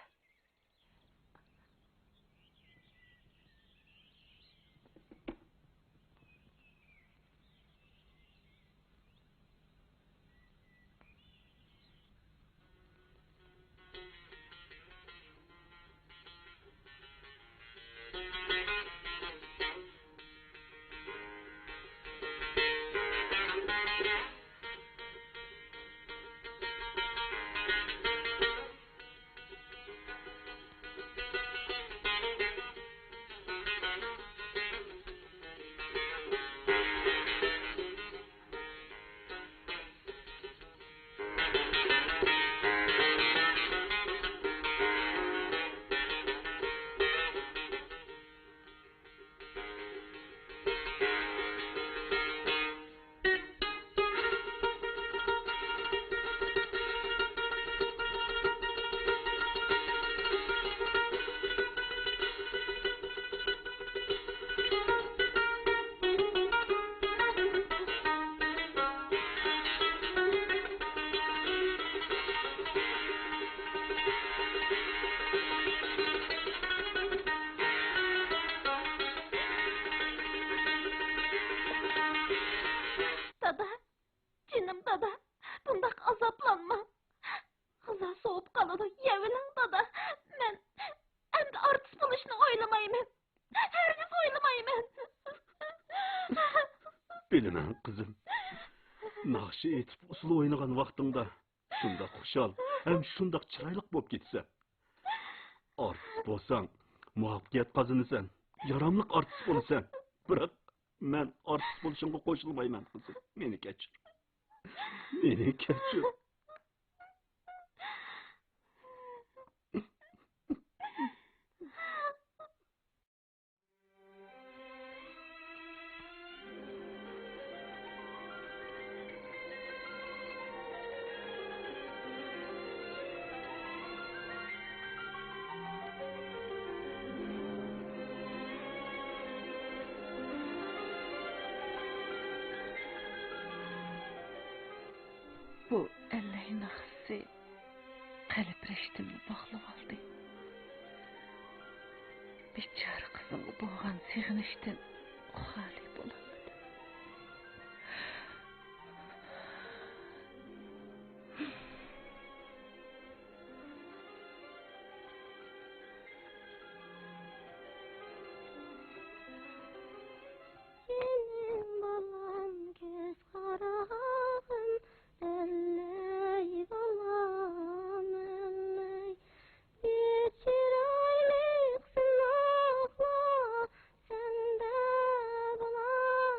دادا، جېنىم دادا، بۇنداق ئازابلانماڭ. غىزا سوۋۇپ قالىدۇ، يەۋېلىڭ دادا. مەن ئەمدى ئارتىس بولۇشنى ئويلىمايمەن. ھەرگىز ئويلىمايمەن. بىلىمەن، قىزىم. ناخشا ئېيتىپ، ئۇسسۇل ئوينىغان ۋاقتىڭدا شۇنداق خۇشال ھەم شۇنداق چىرايلىق بولۇپ كېتىسەن. ئارتىس بولساڭ، مۇۋەپپەقىيەت قازىنىسەن، ياراملىق ئارتىس بولىسەن. بىراق، مەن ئارتىس بولۇشۇڭغا قوشۇلمايمەن، قىزىم. مېنى كەچۈر. مېنى كەچۈر. بۇ ئەللەي ناخشىسى قەلب رىشتىمنى باغلىۋالدى. بىچارە قىزىمغا بولغان سېغىنىشتىن خالىي بولالمىدىم. جېنىم بالام، كۆز قاراغىم، ئەللەي بالام، ئەللەي. بىر چىرايلىق سىناقلار سەندە بولار.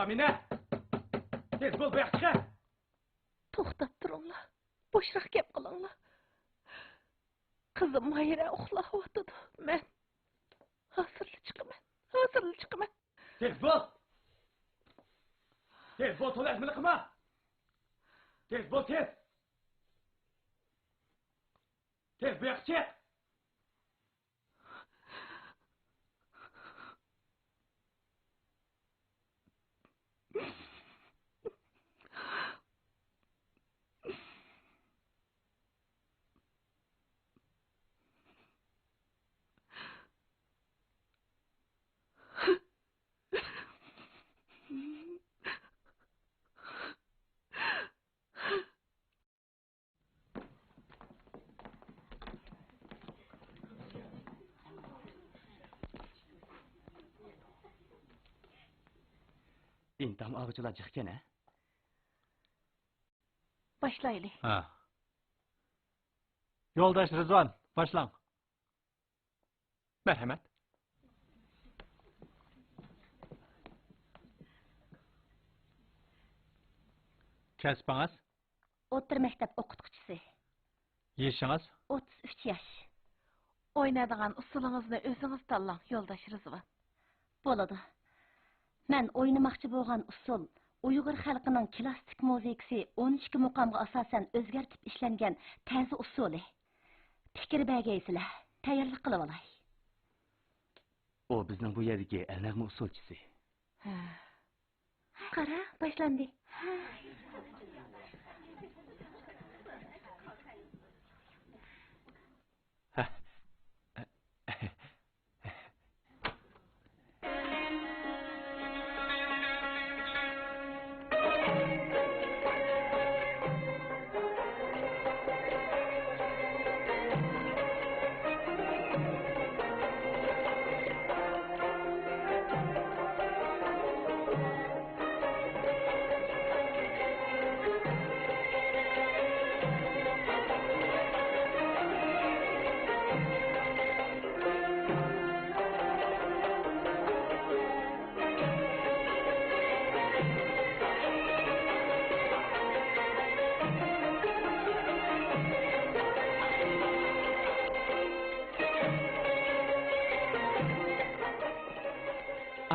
ئامىنە! تېز بول، بۇياققا چىق! توختاپ تۇرۇڭلار. بوشراق گەپ قىلىڭلار. قىزىم ماھىرە ئۇخلاۋاتىدۇ. مەن ھازىرلا چىقىمەن. ھازىرلا چىقىمەن. تېز بول! تېز بول، تولا ئەزمىلىك قىلما! تېز بول، تېز! تېز بۇياققا چىق! ئىمتىھان ئالغۇچىلار جىقكەن ھە؟ باشلايلى. ھە. يولداش رىزۋان، باشلاڭ. مەرھەمەت. كەسپىڭىز؟ ئوتتۇرا مەكتەپ ئوقۇتقۇچىسى. يېشىڭىز؟ ئوتتۇز ئۈچ ياش. ئوينايدىغان ئۇسسۇلىڭىزنى ئۆزىڭىز تاللاڭ، يولداش رىزۋان. بولىدۇ. مەن ئوينىماقچى بولغان ئۇسسۇل ئۇيغۇر خەلقىنىڭ كلاسسىك مۇزىكىسى ئون ئىككى مۇقامغا ئاساسەن ئۆزگەرتىپ ئىشلەنگەن تەزى ئۇسسۇلى. پىكىر بەرگەيسىلەر، تەييارلىق قىلىۋالاي. ئۇ بىزنىڭ بۇ يەردىكى ئەلنەغمە ئۇسسۇلچىسى. ھە. قارا، باشلاندى.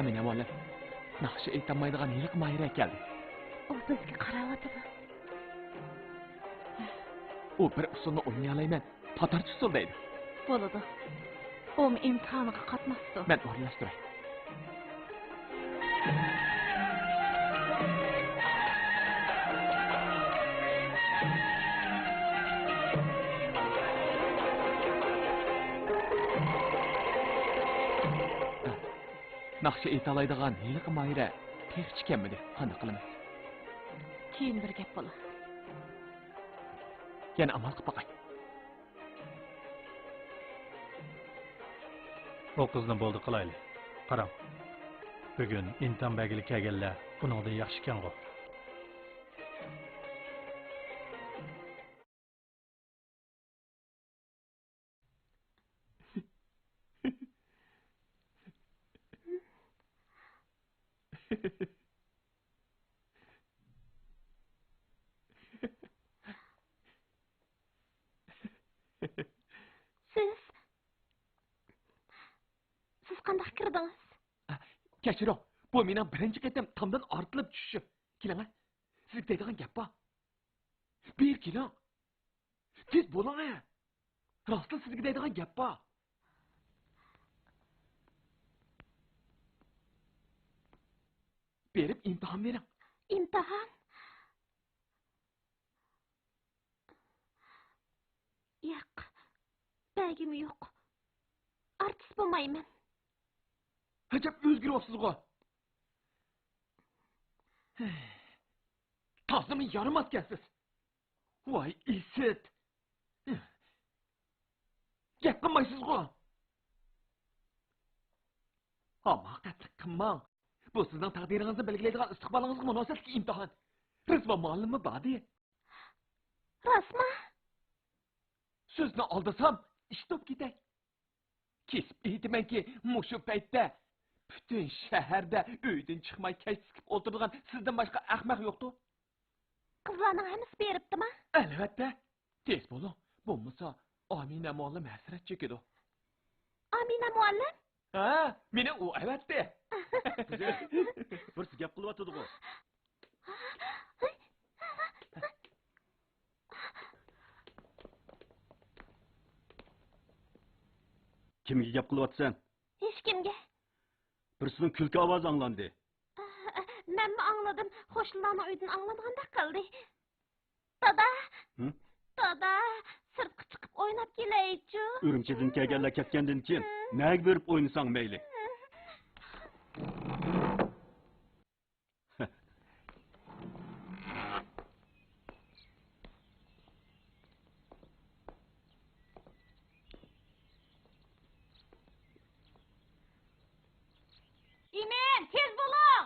ئامىنە مۇئەللىم، ناخشا ئېيتالمايدىغان ھېلىقى ماھىرە كەلدى. ئۇ بىزگە قاراۋاتىدۇ. ئۇ بىر ئۇسسۇلنى ئوينىيالايمەن، تاتارچە ئۇسسۇل دەيدۇ. بولىدۇ. ئۇمۇ ئىمتىھانغا قاتناشسۇن. مەن ئورۇنلاشتۇراي. ناخشا ئېيتالايدىغان ھېلىقى ماھىرە تېخىچە كەلمىدى. قانداق قىلىمىز؟ كېيىن بىر گەپ بولا. يەنە ئامال قىلىپ باقاي. ئۇ قىزنى بولدى قىلايلى. قاراڭ، بۈگۈن ئىمتىھان بەرگىلى كەلگەنلەر ئۇنىڭدىن ياخشىكەنغۇ. سىز، سىز قانداق كىردىڭىز؟ كەچۈرۈڭ، بۇ مېنىڭ بىرىنچى قېتىم تامدىن ئارتىلىپ چۈشۈشۈم. كېلىڭە، سىزگە دەيدىغان گەپ بار. بېرى كېلىڭ. تېز بولۇڭە. راستلا سىزگە دەيدىغان گەپ بار. بېرىپ ئىمتىھان بېرىڭ. ئىمتىھان؟ ياق، بەرگۈم يوق. ئارتىس بولمايمەن. ئەجەب ئۆزگىرىۋاپسىزغۇ. تازىمۇ يارىماسكەنسىز. ۋاي ئىسىت! گەپ قىلمايسىزغۇ؟ ھاماقەتلىك قىلماڭ. بۇ سىزنىڭ تەقدىرىڭىزنى بەلگىلەيدىغان ئىستىقبالىڭىزغا مۇناسىۋەتلىك ئىمتىھان. رىزۋان مۇئەللىممۇ باردى. راستمۇ؟ سۆزنى ئالدىسام، ئىشتوپ كېتەي. كېسىپ ئېيتىمەنكى، مۇشۇ پەيتتە پۈتۈن شەھەردە ئۆيدىن چىقماي كەچ تىكىپ ئولتۇرىدىغان سىزدىن باشقا ئەخمەق يوقتۇ. قىزلارنىڭ ھەممىسى بېرىپتىما؟ ئەلۋەتتە. تېز بولۇڭ. بولمىسا ئامىنە مۇئەللىم ھەسرەت چېكىدۇ. ئامىنە مۇئەللىم؟ ھە، مېنى ئۇ ئەۋەتتى. بىرسى گەپ قىلىۋاتىدىغۇ. كىمگە گەپ قىلىۋاتىسەن؟ ھېچكىمگە. بىرسىنىڭ كۈلكە ئاۋازى ئاڭلاندى. مەنمۇ ئاڭلىدىم. قوشنىلارنىڭ ئۆيدىن ئاڭلانغاندەك قىلدى. دادا! ھە؟ دادا! سىرتقا چىقىپ ئويناپ كېلەيچۇ. ئۈرۈمچىدىن كەلگەنلەر كەتكەندىن كېيىن نەگە بېرىپ ئوينىساڭ مەيلى. ئىمىن، تېز بولۇڭ!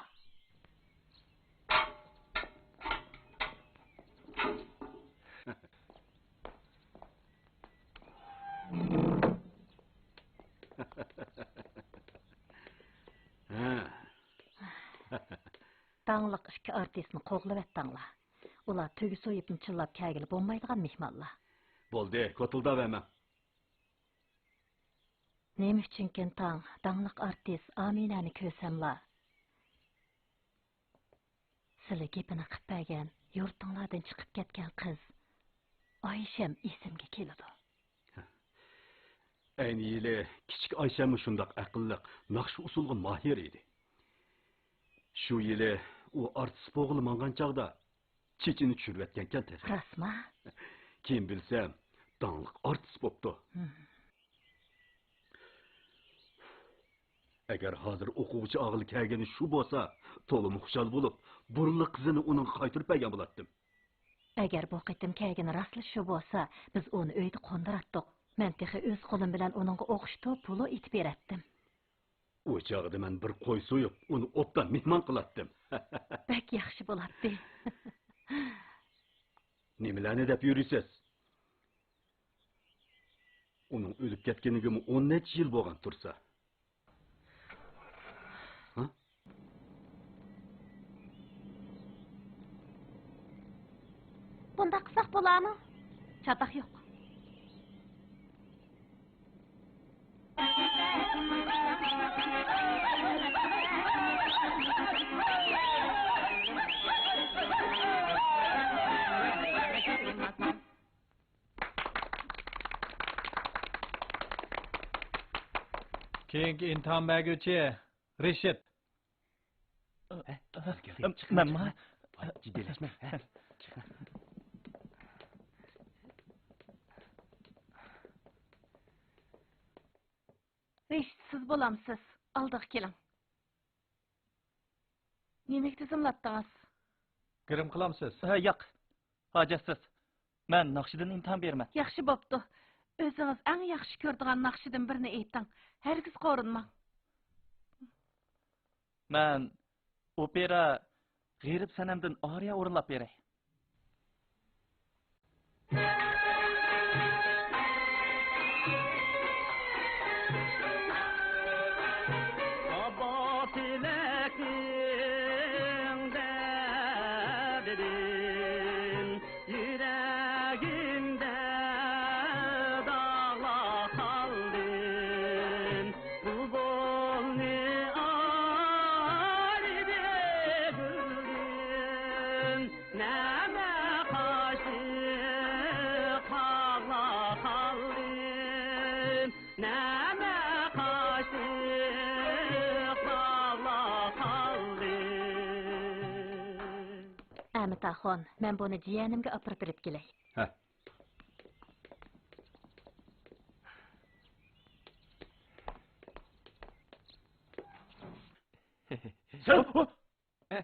داڭلىق ئىككى ئارتىسنى قوغلىۋەتتىڭلار. ئۇلار تۆگە سويۇپنى چىللاپ كەلگىلى بولمايدىغان مېھمانلار. بولدى، كوتۇلداۋەرمەڭ. نېمە ئۈچۈنكىن تاڭ داڭلىق ئارتىس ئامىنەنى كۆرسەملا، سىلى گېپىنى قىپ بەرگەن، يۇرتۇڭلاردىن چىقىپ كەتكەن قىز ئايشەم ئېسىمگە كېلىدۇ. ئەينى يىلى كىچىك ئايشەممۇ شۇنداق ئەقىللىق، ناخشا ئۇسسۇلغا ماھىر ئىدى. شۇ يىلى ئۇ ئارتىس بولغىلى ماڭغان چاغدا چېچىنى چۈشۈرۈۋەتكەنكەن تېخى. راستما؟ كېيىن بىلسەم، داڭلىق ئارتىس بوپتۇ. ھىم. ئەگەر ھازىر ئوقۇغۇچى ئاغىلى كەلگىنى شۇ بولسا، تولىمۇ خۇشال بولۇپ، بۇرۇنلا قىزىنى ئۇنىڭغا قايتۇرۇپ بەرگەن بولاتتىم. ئەگەر بۇ قېتىم كەلگىنى راستلا شۇ بولسا، بىز ئۇنى ئۆيدە قوندۇراتتۇق. مەن تېخى ئۆز قولۇم بىلەن ئۇنىڭغا ئوخشىتىپ پولۇ ئېتىپ بېرەتتىم. ئۇ چاغدا مەن بىر قوي سويۇپ، ئۇنى ئوبدان مېھمان قىلاتتىم. بەك ياخشى بولاتتى. نېمىلەرنى دەپ يۈرىسىز؟ ئۇنىڭ ئۆلۈپ كەتكىنىگىمۇ ئون نەچچە يىل بولغان تۇرسا. ھە؟ بۇنداق قىلساق بولارمۇ؟ چاتاق يوق. كېيىنكى ئىمتىھان بەرگۈچى رىشىت. مەنما؟ جىددىيلەشمە. رىشىت، سىز بولامسىز؟ ئالدىغا كېلىڭ. نېمىگە تىزىملاتتىڭىز؟ گىرىم قىلامسىز؟ ھە، ياق. ھاجەتسىز. مەن ناخشىدىن ئىمتىھان بېرىمەن. ياخشى بوپتۇ. ئۆزىڭىز ئەڭ ياخشى كۆرىدىغان ناخشىدىن بىرنى ئېيتىڭ. ھەرگىز قورۇنماڭ. مەن ئوپېرا غېرىب سەنەمدىن ئارىيە ئورۇنلاپ بېرەي. ئابا تىلەكنىڭ دەردىدىن يۈرەگىمدە داغلاپ قالدىم. بۇلبۇلنى ئايرىدى گۈلدىن، نەمە قاشىقلار قالدى، نەمە قاشىقلار قالدى. ئەمىتاخۇن، مەن بۇنى جىيەنىمگە ئاپىرىپ بېرىپ كېلەي. ھە. سەن ئە،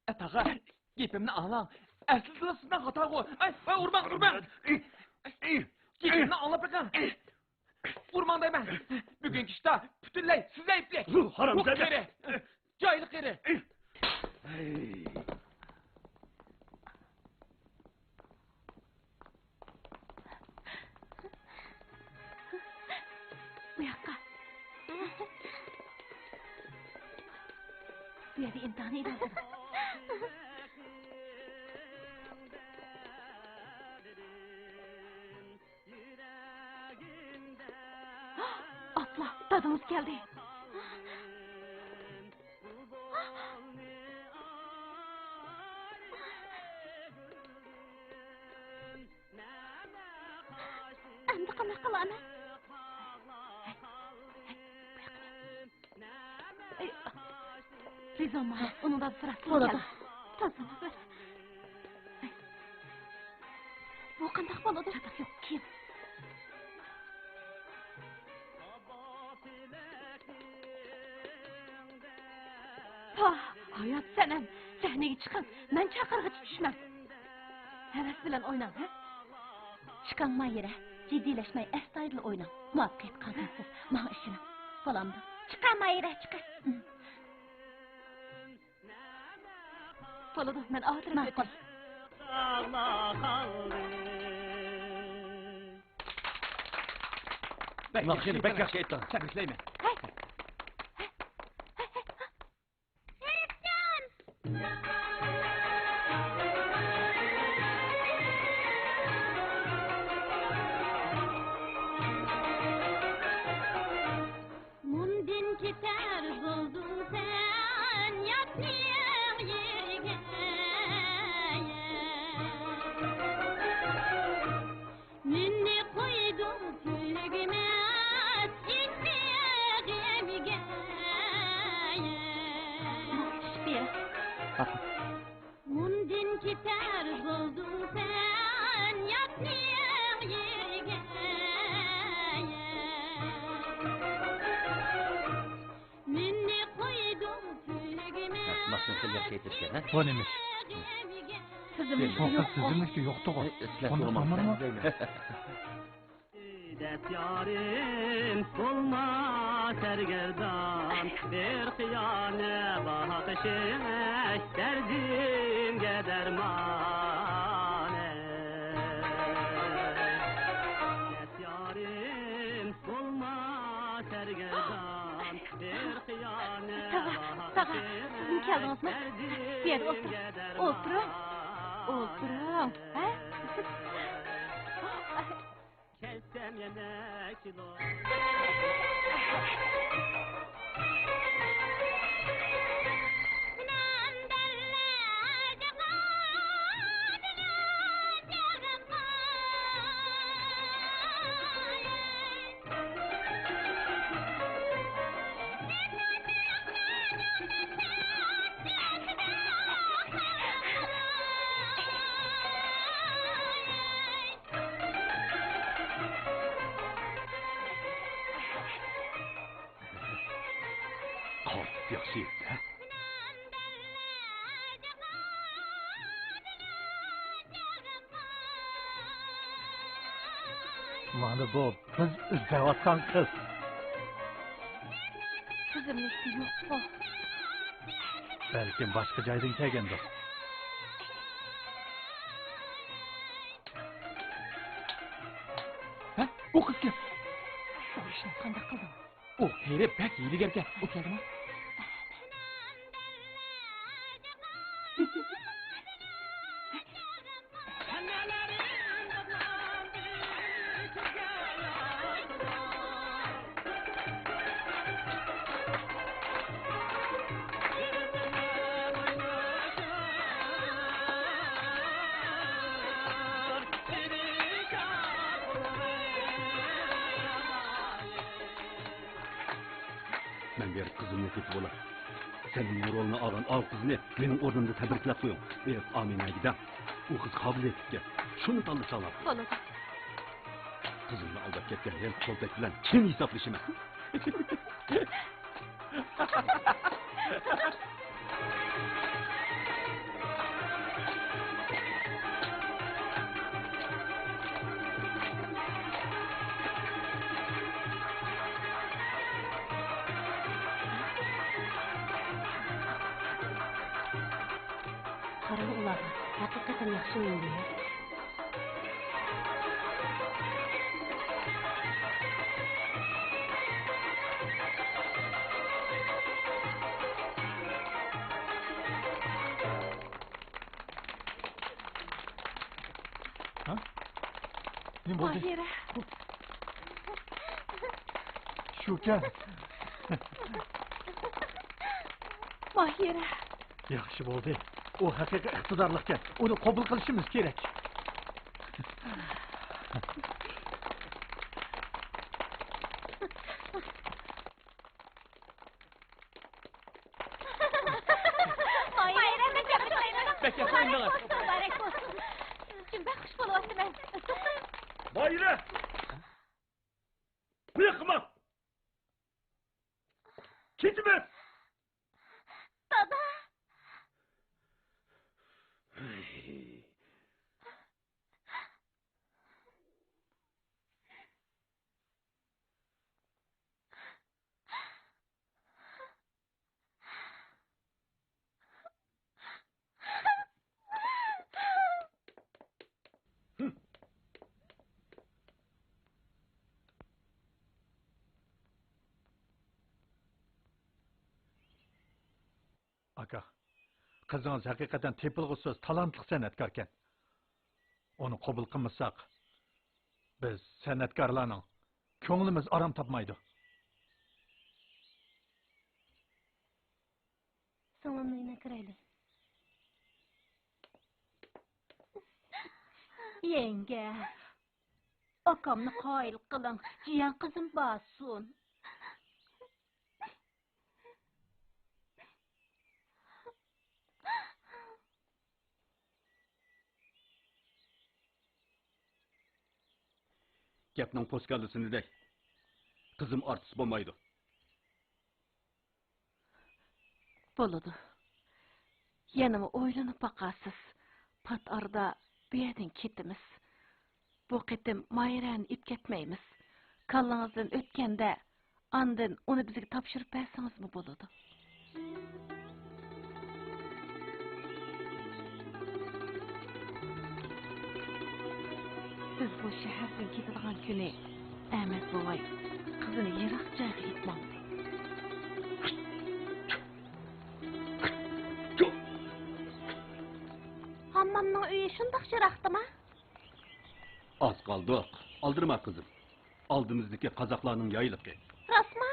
ئە، تاغا، گېپىمنى ئاڭلاڭ. ئەسلىدىلا سىزنىڭ خاتاغۇ. ئەي، ئەي، ئۇرماڭ، ئۇرماڭ. گېپىمنى ئاڭلاپ بېقىڭ. ئۇرماڭ دەيمەن. بۈگۈنكى ئىشتا پۈتۈنلەي سىز ئەيىبلىك. ھۇ، ھارامزادە. قېرى. جاھىل قېرى. بۇ ياققا. بۇ يەردە ئىمتىھان ئىدارىسىدا. ئاپلا، دادىڭىز كەلدى. ئەمدى قانداق قىلىمەن؟ رىزۋان، ئۇنىڭ دادىسى راستتىن بولىدۇ. كەلدى. تازىمۇ بىر. بۇ قانداق بولىدۇ؟ چاتاق يوق، كىم؟ پاھ، ھايات سەنەم، سەھنىگە چىقىڭ، مەن چاقىرغىچە چۈشمەڭ. ھەۋەس بىلەن ئويناڭ، ھە؟ چىقىڭ ماھىرە، جىددىيلەشمەي ئەستايىدىل ئويناڭ. مۇۋەپپەقىيەت قازىنىسىز، ماڭا ئىشىنىڭ. سالامدۇ؟ چىقە ماھىرە، چىقە. بولىدۇ، مەن ئاۋۇتۇرۇپ كېتەي. ماقۇل. ناخشىنى بەك ياخشى ئېيتتىڭ. تەبرىكلەيمەن. مۇندىن كېتەر بولدۇڭ سەن ياتنىڭ يېرىگە. مېنى قويدۇڭ تۈگىمەس ئىسسىغىمگە. مۇندىن كېتەر بولدۇڭ سەن ياتنىڭ يېرىگە. مېنى قويدۇڭ تۈگىمەس. ماشىنا خېلى ياخشى ئېيتىشكەن، ھە؟ بۇ نېمە؟ سىزىملىكتە يوق. سىزىملىكتە يوقتۇغۇ. ئۇنى ئاڭلىمىدىم. دەپ يارىم بولما سەرگەردان، بىر خىيانەت باقىشىڭ دەردىمگە دەرمان. دەپ يارىم بولما سەرگەردان، بىر خىيانەت باقىشىڭ دەردىمگە دەرمان. تاغا، تاغا، سىزمۇ كەلدىڭىزمۇ؟ بۇ يەردە ئولتۇرۇڭ. ئولتۇرۇڭ. ئولتۇرۇڭ. ھە؟ كەتسەم يەنە كىلو. قالتىس ياخشى، ھە؟ مانا بۇ بىز ئىزدەۋاتقان قىز. سىزىملىكى يوققۇ. بەلكىم باشقا جايدىن كەلگەندۇر. ھە؟ ئۇ قىزكەن. بۇ ئىشنى قانداق قىلدىڭ؟ ئۇ قېرى بەك ھىيلىگەركەن. ئۇ كەلدىمۇ؟ مەن بېرىپ قىزىمنى تېپىپ ئالاي. سەن مېنىڭ رولنى ئالغان ئاۋۇ قىزنى مېنىڭ ئورنۇمدا تەبرىكلەپ قويۇڭ. بېرىپ ئامىنەگە دەڭ. ئۇ قىز قابىلىيەتلىككەن. شۇنى تاللىساڭلار. بولىدۇ. قىزىمنى ئالداپ كەتكەن ھېلىقى كولپەك بىلەن كىم ھېسابلىشىمەن؟ قاراڭ ئۇلارغا، ھەقىقەتەن ياخشى ئوينىدى. نېمە بولدى؟ ماھىرە. شۇكەن. ماھىرە. ياخشى بولدى. ئۇ ھەقىقىي ئىقتىدارلىقكەن. ئۇنى قوبۇل قىلىشىمىز كېرەك. ماھىرە، بەك ياخشى. مۇبارەك بولسۇن، مۇبارەك بولسۇن. جۈمبەك خۇش بولۇۋاتىمەن. ماھىرە! بۇنى قىلماڭ! كېتىمىز! دادا! ئاكا، قىزىڭىز ھەقىقەتەن تېپىلغۇسىز تالانتلىق سەنئەتكاركەن. ئۇنى قوبۇل قىلمىساق، بىز سەنئەتكارلارنىڭ كۆڭلىمىز ئارام تاپمايدۇ. سىڭلىمنىڭ ئۆيىگە كىرەيلى. يەڭگە، ئاكامنى قايىل قىلىڭ، جىيەن قىزىم بارسۇن. گەپنىڭ پوسكاللىسىنى دەي. قىزىم ئارتىس بولمايدۇ. بولىدۇ. يەنىمۇ ئويلىنىپ باقارسىز. پات ئارىدا بۇ يەردىن كېتىمىز. بۇ قېتىم ماھىرەنى ئېلىپ كەتمەيمىز. كاللىڭىزدىن ئۆتكەندە، ئاندىن ئۇنى بىزگە تاپشۇرۇپ بەرسىڭىزمۇ بولىدۇ. سىز بۇ شەھەردىن كېتىدىغان كۈنى ئەمەت بوۋاي قىزىنى يىراق جايغا ئېلىپ ماڭدى. ھاممامنىڭ ئۆيى شۇنداق يىراقتىما؟ ئاز قالدۇق. ئالدىرىما، قىزىم. ئالدىمىزدىكى قازاقلارنىڭ يايلىقى. راستما؟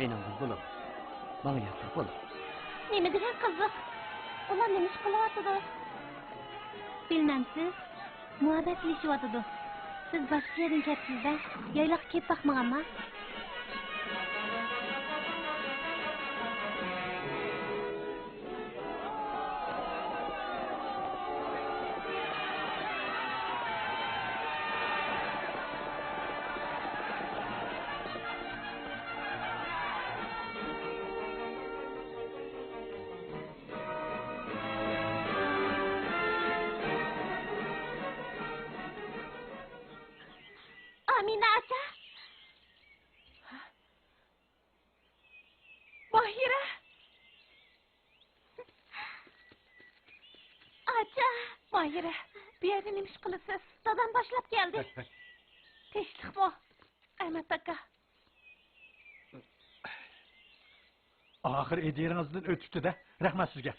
مېنىڭ بۇلبۇلۇم، ماڭا ياتلىق بول. نېمە دېگەن قىزىق؟ ئۇلار نېمە ئىش قىلىۋاتىدۇ؟ بىلمەمسىز؟ مۇھەببەتلىشىۋاتىدۇ. سىز باشقا يەردىن كەپسىز-دە، يايلاققا كېلىپ باقمىغانما؟ ئامىنە ئاچا! ماھىرە! ئاچا! ماھىرە، بۇ يەردە نېمە ئىش قىلىسىز؟ دادام باشلاپ كەلدى. تىنچلىقمۇ؟ ئەمەت ئاكا. ئاخىر ئىدىيىڭىزدىن ئۆتۈپتۇ-دە، رەھمەت سىزگە.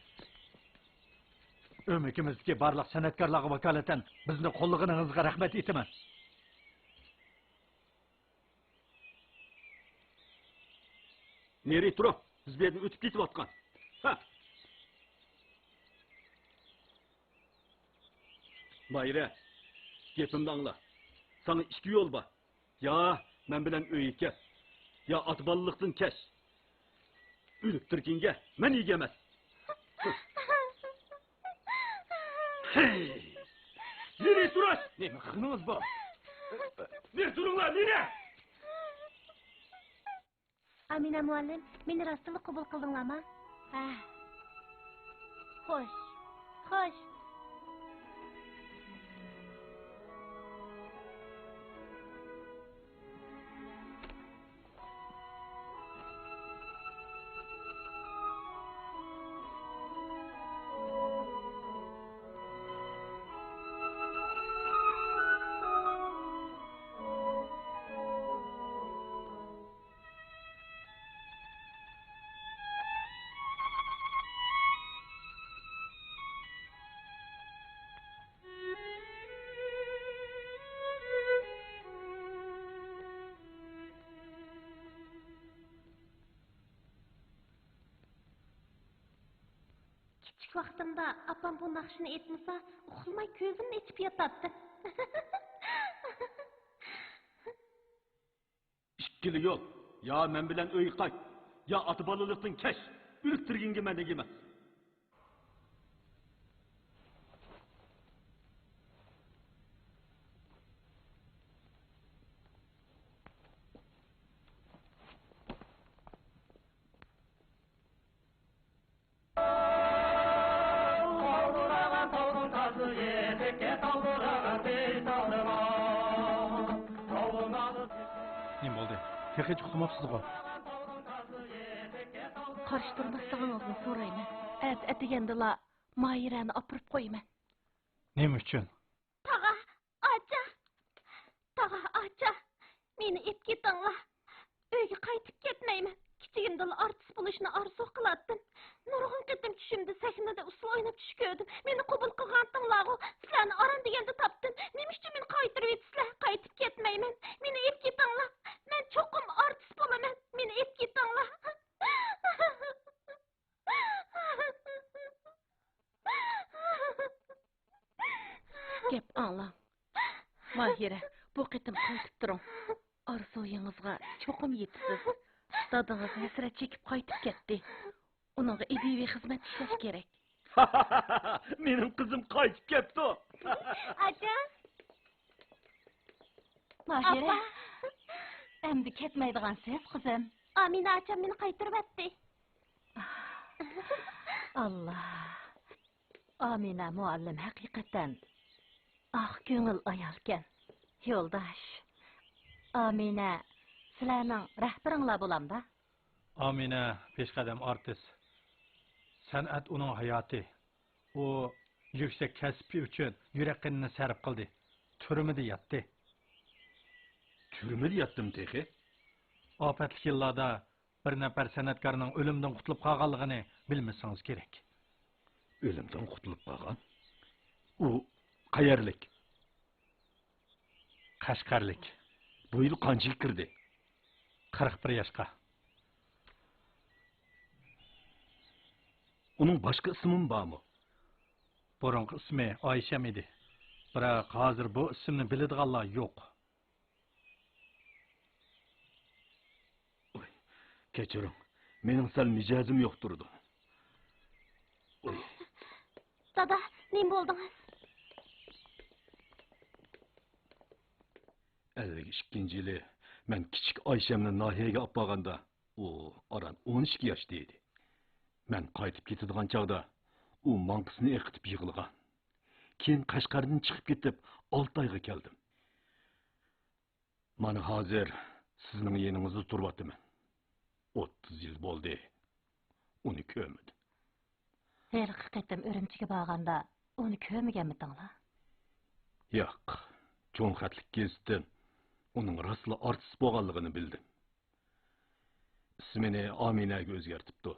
ئۆمىكىمىزدىكى بارلىق سەنئەتكارلارغا ۋاكالىتەن بىزنى قوللىغىنىڭىزغا رەھمەت ئېيتىمەن. نېرى تۇرۇڭ، بىز بۇ يەردىن ئۆتۈپ كېتىۋاتقان. ھە. ماھىرە، گېپىمنى ئاڭلا. ساڭا ئىككى يول بار. يا مەن بىلەن ئۆيگە كەل، يا ئاتا بالىلىقتىن كەچ. ئۆلۈپ تۈرگىنىڭگە مەن ئىگە ئەمەس. ھەي! نېرى تۇرۇش! نېمە قىلغىنىڭىز بار؟ نېرى تۇرۇڭلار، نېرى! ئامىنە مۇئەللىم، مېنى راستتىنلا قوبۇل قىلدىڭلارما؟ ھە. خوش. خوش. كىچىك ۋاقتىمدا ئاپام بۇ ناخشىنى ئېيتمىسا، ئۇخلىماي كۆزۈمنى ئېچىپ ياتاتتىم. ئىككىلا يول. يا مەن بىلەن ئۆيگە قايت، يا ئاتا بالىلىقتىن كەچ. ئۆلۈكتۈرگىنىگە مەن ئىگە ئەمەس. نېمە بولدى؟ تېخىچە ئۇخلىماپسىزغۇ؟ قارشى تۇرماسلىقىڭىزنى سورايمەن. ئەتە ئەتىگەندىلا ماھىرەنى ئاپىرىپ قويىمەن. نېمە ئۈچۈن؟ تاغا، ئاچا! تاغا، ئاچا! مېنى ئېپ كېتىڭلار. ئۆيگە قايتىپ كەتمەيمەن. كىچىكىمدىلا ئارتىس بولۇشنى ئارزۇ قىلاتتىم. نۇرغۇن قېتىم چۈشۈمدە سەھنىدە ئۇسسۇل ئويناپ چۈش كۆردۈم. مېنى قوبۇل قىلغانتىڭلارغۇ، سىلەرنى ئاران دېگەندە تاپتىم. نېمە ئۈچۈن مېنى قايتۇرۇۋېتىسىلەر؟ قايتىپ كەتمەيمەن. مېنى ئېپ كېتىڭلار. مەن چوقۇم ئارتىس بولىمەن. مېنى ئېپ كېتىڭلار. گەپ ئاڭلاڭ. ماھىرە، بۇ قېتىم قايتىپ تۇرۇڭ. ئارزۇيىڭىزغا چوقۇم يېتىسىز. دادىڭىز ھەسرەت چېكىپ قايتىپ كەتتى. ئۇنىڭغا ئىدىيىۋى خىزمەت ئىشلەش كېرەك. مېنىڭ قىزىم قايتىپ كەپتۇ. ئاچا. ماھىرە، ئاپا. ئەمدى كەتمەيدىغانسىز، قىزىم. ئامىنە ئاچام مېنى قايتۇرۇۋەتتى. ئاللا. ئامىنە مۇئەللىم ھەقىقەتەن ئاق كۆڭۈل ئايالكەن. يولداش، ئامىنە سىلەرنىڭ رەھبىرىڭلار بولامدا؟ ئامىنە پېشقەدەم ئارتىس. سەنئەت ئۇنىڭ ھاياتى. ئۇ يۈكسەك كەسپى ئۈچۈن يۈرەك قېنىنى سەرپ قىلدى. تۈرمىدە ياتتى. تۈرمىدە ياتتىمۇ تېخى؟ ئاپەتلىك يىللاردا بىر نەپەر سەنئەتكارنىڭ ئۆلۈمدىن قۇتۇلۇپ قالغانلىقىنى بىلمىسىڭىز كېرەك. ئۆلۈمدىن قۇتۇلۇپ قالغان؟ ئۇ قەيەرلىك؟ قەشقەرلىك. بۇ يىل قانچىگە كىردى؟ قىرىق بىر ياشقا. ئۇنىڭ باشقا ئىسمىمۇ بارمۇ؟ بۇرۇنقى ئىسمى ئايشەم ئىدى. بىراق ھازىر بۇ ئىسىمنى بىلىدىغانلار يوق. ئوي، كەچۈرۈڭ، مېنىڭ سەل مىجەزىم يوق تۇرىدۇ. ئوي. دادا، نېمە بولدىڭىز؟ ئەللىك ئىككىنچى يىلى مەن كىچىك ئايشەمنى ناھىيەگە ئاپارغاندا، ئۇ ئاران ئون ئىككى ياشتا ئىدى. مەن قايتىپ كېتىدىغان چاغدا ئۇ ماڭقىسىنى ئېقىتىپ يىغلىغان. كېيىن قەشقەردىن چىقىپ كېتىپ ئالتايغا كەلدىم. مانا ھازىر سىزنىڭ يېنىڭىزدا تۇرۇۋاتىمەن. ئوتتۇز يىل بولدى، ئۇنى كۆرمىدىم. ھېلىقى قېتىم ئۈرۈمچىگە بارغاندا ئۇنى كۆرمىگەنمىدىڭلار؟ ياق، چوڭ خەتلىك گېزىتتىن ئۇنىڭ راستلا ئارتىس بولغانلىقىنى بىلدىم. ئىسمىنى ئامىنەگە ئۆزگەرتىپتۇ.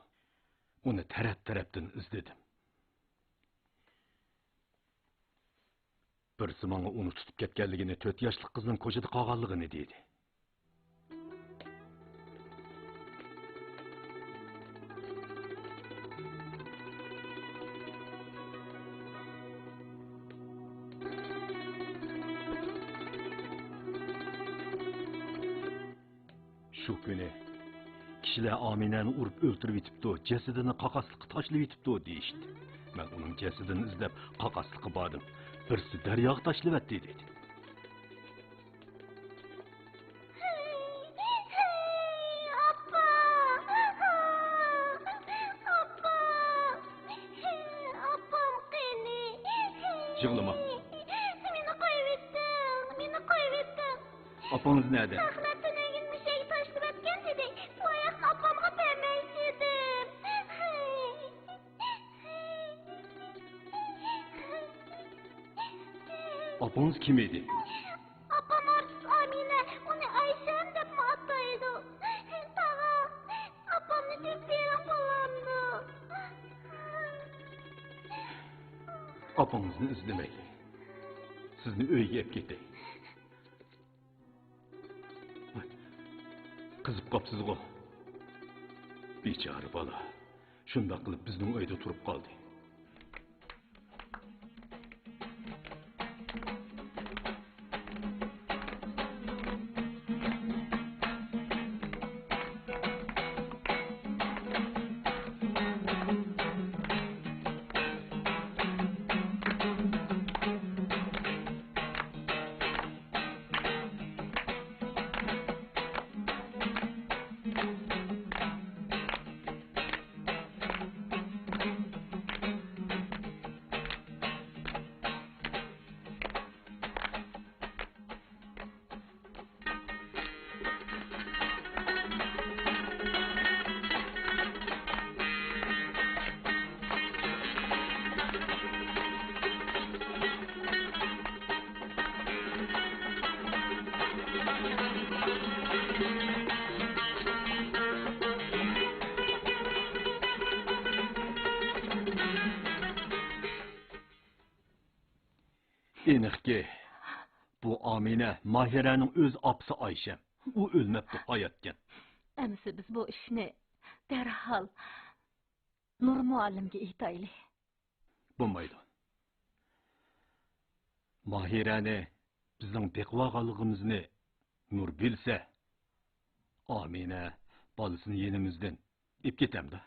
ئۇنى تەرەپ-تەرەپتىن ئىزدىدىم. بىرسى ماڭا ئۇنى تۇتۇپ كەتكەنلىكىنى، تۆت ياشلىق قىزنىڭ كوچىدا قالغانلىقىنى دېدى. شۇ كۈنى كىشىلەر ئامىنەنى ئۇرۇپ ئۆلتۈرۈۋېتىپتۇ، جەسىتىنى قاقاسلىققا تاشلىۋېتىپتۇ دېيىشتى. مەن ئۇنىڭ جەسىتىنى ئىزدەپ قاقاسلىققا باردىم. بىرسى دەرياغا تاشلىۋەتتى دېدى. ئاپا! ئاپا! ئاپام قېنى؟ يىغلىما. مېنى قويۇۋېتىڭ، مېنى قويۇۋېتىڭ. ئاپىڭىز نەدە؟ ئەخمەت تۈنۈگۈن مۇشەگە تاشلىۋەتكەن ئىدى. بۇ ئاياقنى ئاپامغا بەرمەي كېتىپ. ئاپىڭىز كىم ئىدى؟ ئاپام ئارتىس ئامىنە، ئۇنى ئايشەم دەپمۇ ئاتايدۇ. تاغا، ئاپامنى تېپىپ بېرىڭ بولامدۇ؟ ئاپىڭىزنى ئىزدىمەيلى. سىزنى ئۆيگە ئەپ كېتەي. قىزىپ قاپسىزغۇ؟ بىچارە بالا. شۇنداق قىلىپ بىزنىڭ ئۆيدە تۇرۇپ قالدى. ئېنىقكى، بۇ ئامىنە ماھىرەنىڭ ئۆز ئاپىسى ئايشەم. ئۇ ئۆلمەپتۇ، ھاياتكەن. ئەمىسە بىز بۇ ئىشنى دەرھال نۇر مۇئەللىمگە ئېيتايلى. بولمايدۇ. ماھىرەنى بىزنىڭ بېقىۋالغانلىقىمىزنى نۇر بىلسە، ئامىنە بالىسىنى يېنىمىزدىن ئېلىپ كېتەمدۇ؟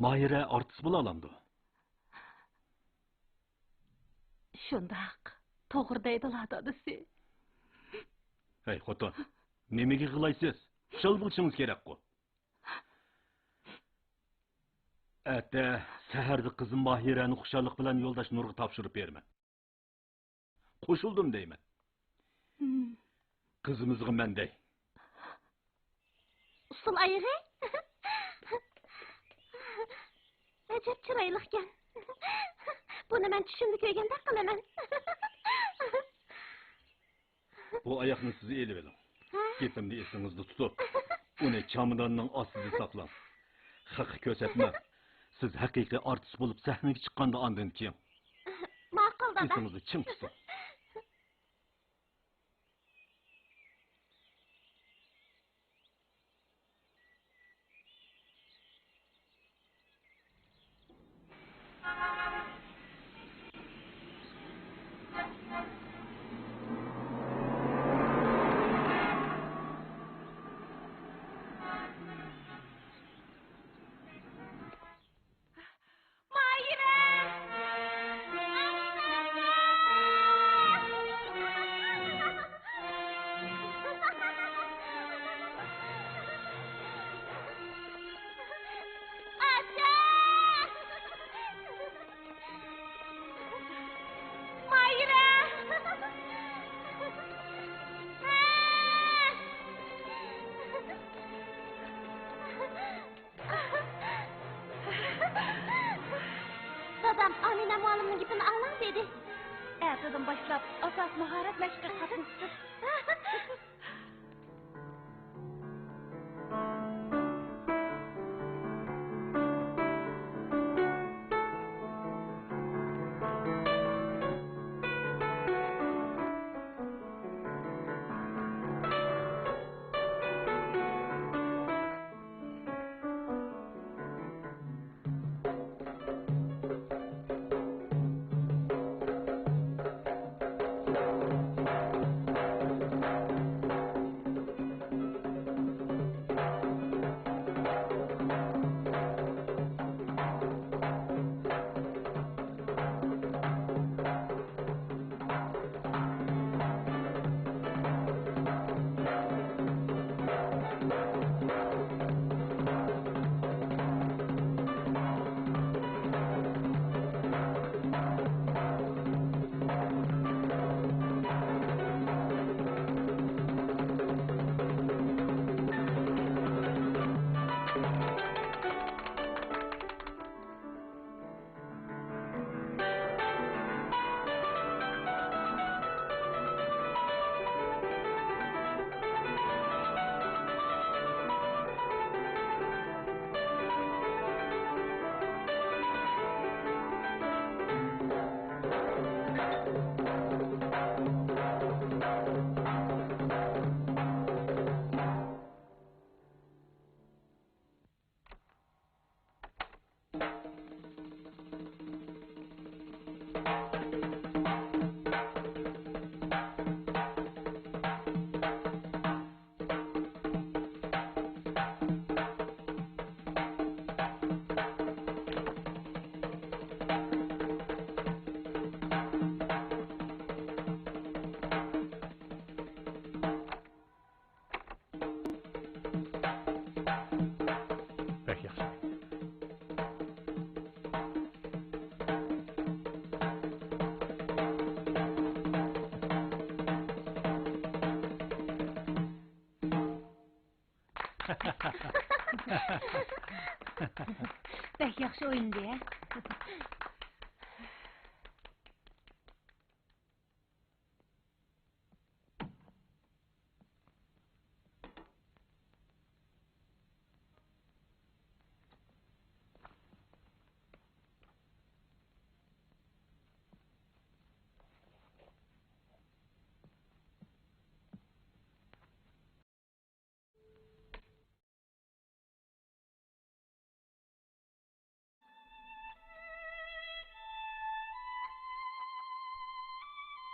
ماھىرە ئارتىس بولالامدۇ؟ شۇنداق، توغرا دەيدىلا دادىسى. ھەي خوتۇن، نېمە يىغلايسىز؟ خۇشال بولۇشىڭىز كېرەكقۇ. ئەتە سەھەردە قىزىم ماھىرەنى خۇشاللىق بىلەن يولداش نۇرغا تاپشۇرۇپ بېرىمەن. قوشۇلدۇم دەيمەن. ھىم. قىزىمىزغا مەن دەي. ئۇسسۇل ئايىغى. ئەجەب چىرايلىقكەن. بۇنى مەن چۈشۈمدە كۆرگەندەك قىلىمەن. بۇ ئاياغنى سىز ئېلىۋېلىڭ. ھە؟ گېپىمنى ئېسىڭىزدە تۇتۇپ، ئۇنى چاماداننىڭ ئاستىدا ساقلاڭ. خەققە كۆرسەتمەڭ. سىز ھەقىقىي ئارتىس بولۇپ سەھنىگە چىققاندا ئاندىن كېيىن. ماقۇل، دادا. ئېسىڭىزدە چىڭ تۇتۇڭ. ماھىرە! ئاچا! ماھىرە! دادام ئامىنە مۇئەللىمنىڭ گېپىنى ئاڭلاڭ دېدى. ئەتىدىن باشلاپ ئاساسىي ماھارەت مەشقىگە قاتنىشىسىز. بەك ياخشى. بەك ياخشى ئوينىدى ھە.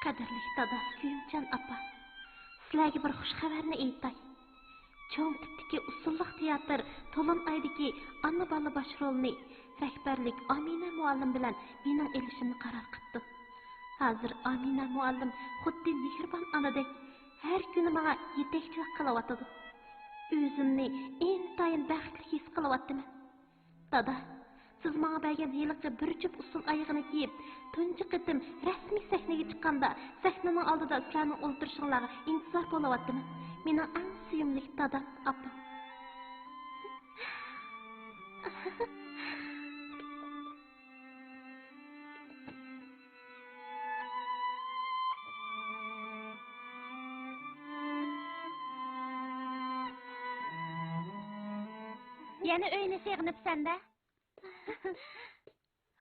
قەدىرلىك دادا، كۆيۈمچان ئاپا، سىلەرگە بىر خۇش خەۋەرنى ئېيتاي. چوڭ تىپتىكى ئۇسسۇللۇق تىياتىر تولۇن ئايدىكى ئانا-بالا باش رولىنى رەھبەرلىك ئامىنە مۇئەللىم بىلەن مېنىڭ ئېلىشىمنى قارار قىپتۇ. ھازىر ئامىنە مۇئەللىم خۇددى مېھرىبان ئانىدەك ھەر كۈنى ماڭا يېتەكچىلىك قىلىۋاتىدۇ. ئۆزۈمنى ئىنتايىن بەختلىك ھېس قىلىۋاتىمەن. دادا، سىز ماڭا بەرگەن ھېلىقى بىر جۈپ ئۇسسۇل ئايىغىنى كىيىپ، تۇنجى قېتىم رەسمىي سەھنىگە چىققاندا، سەھنىنىڭ ئالدىدا سىلەرنىڭ ئولتۇرۇشۇڭلارغا ئىنتىزار بولۇۋاتىمەن. مېنىڭ ئەڭ سۆيۈملۈك دادام، ئاپام. يەنە ئۆينى سېغىنىپسەن-دە؟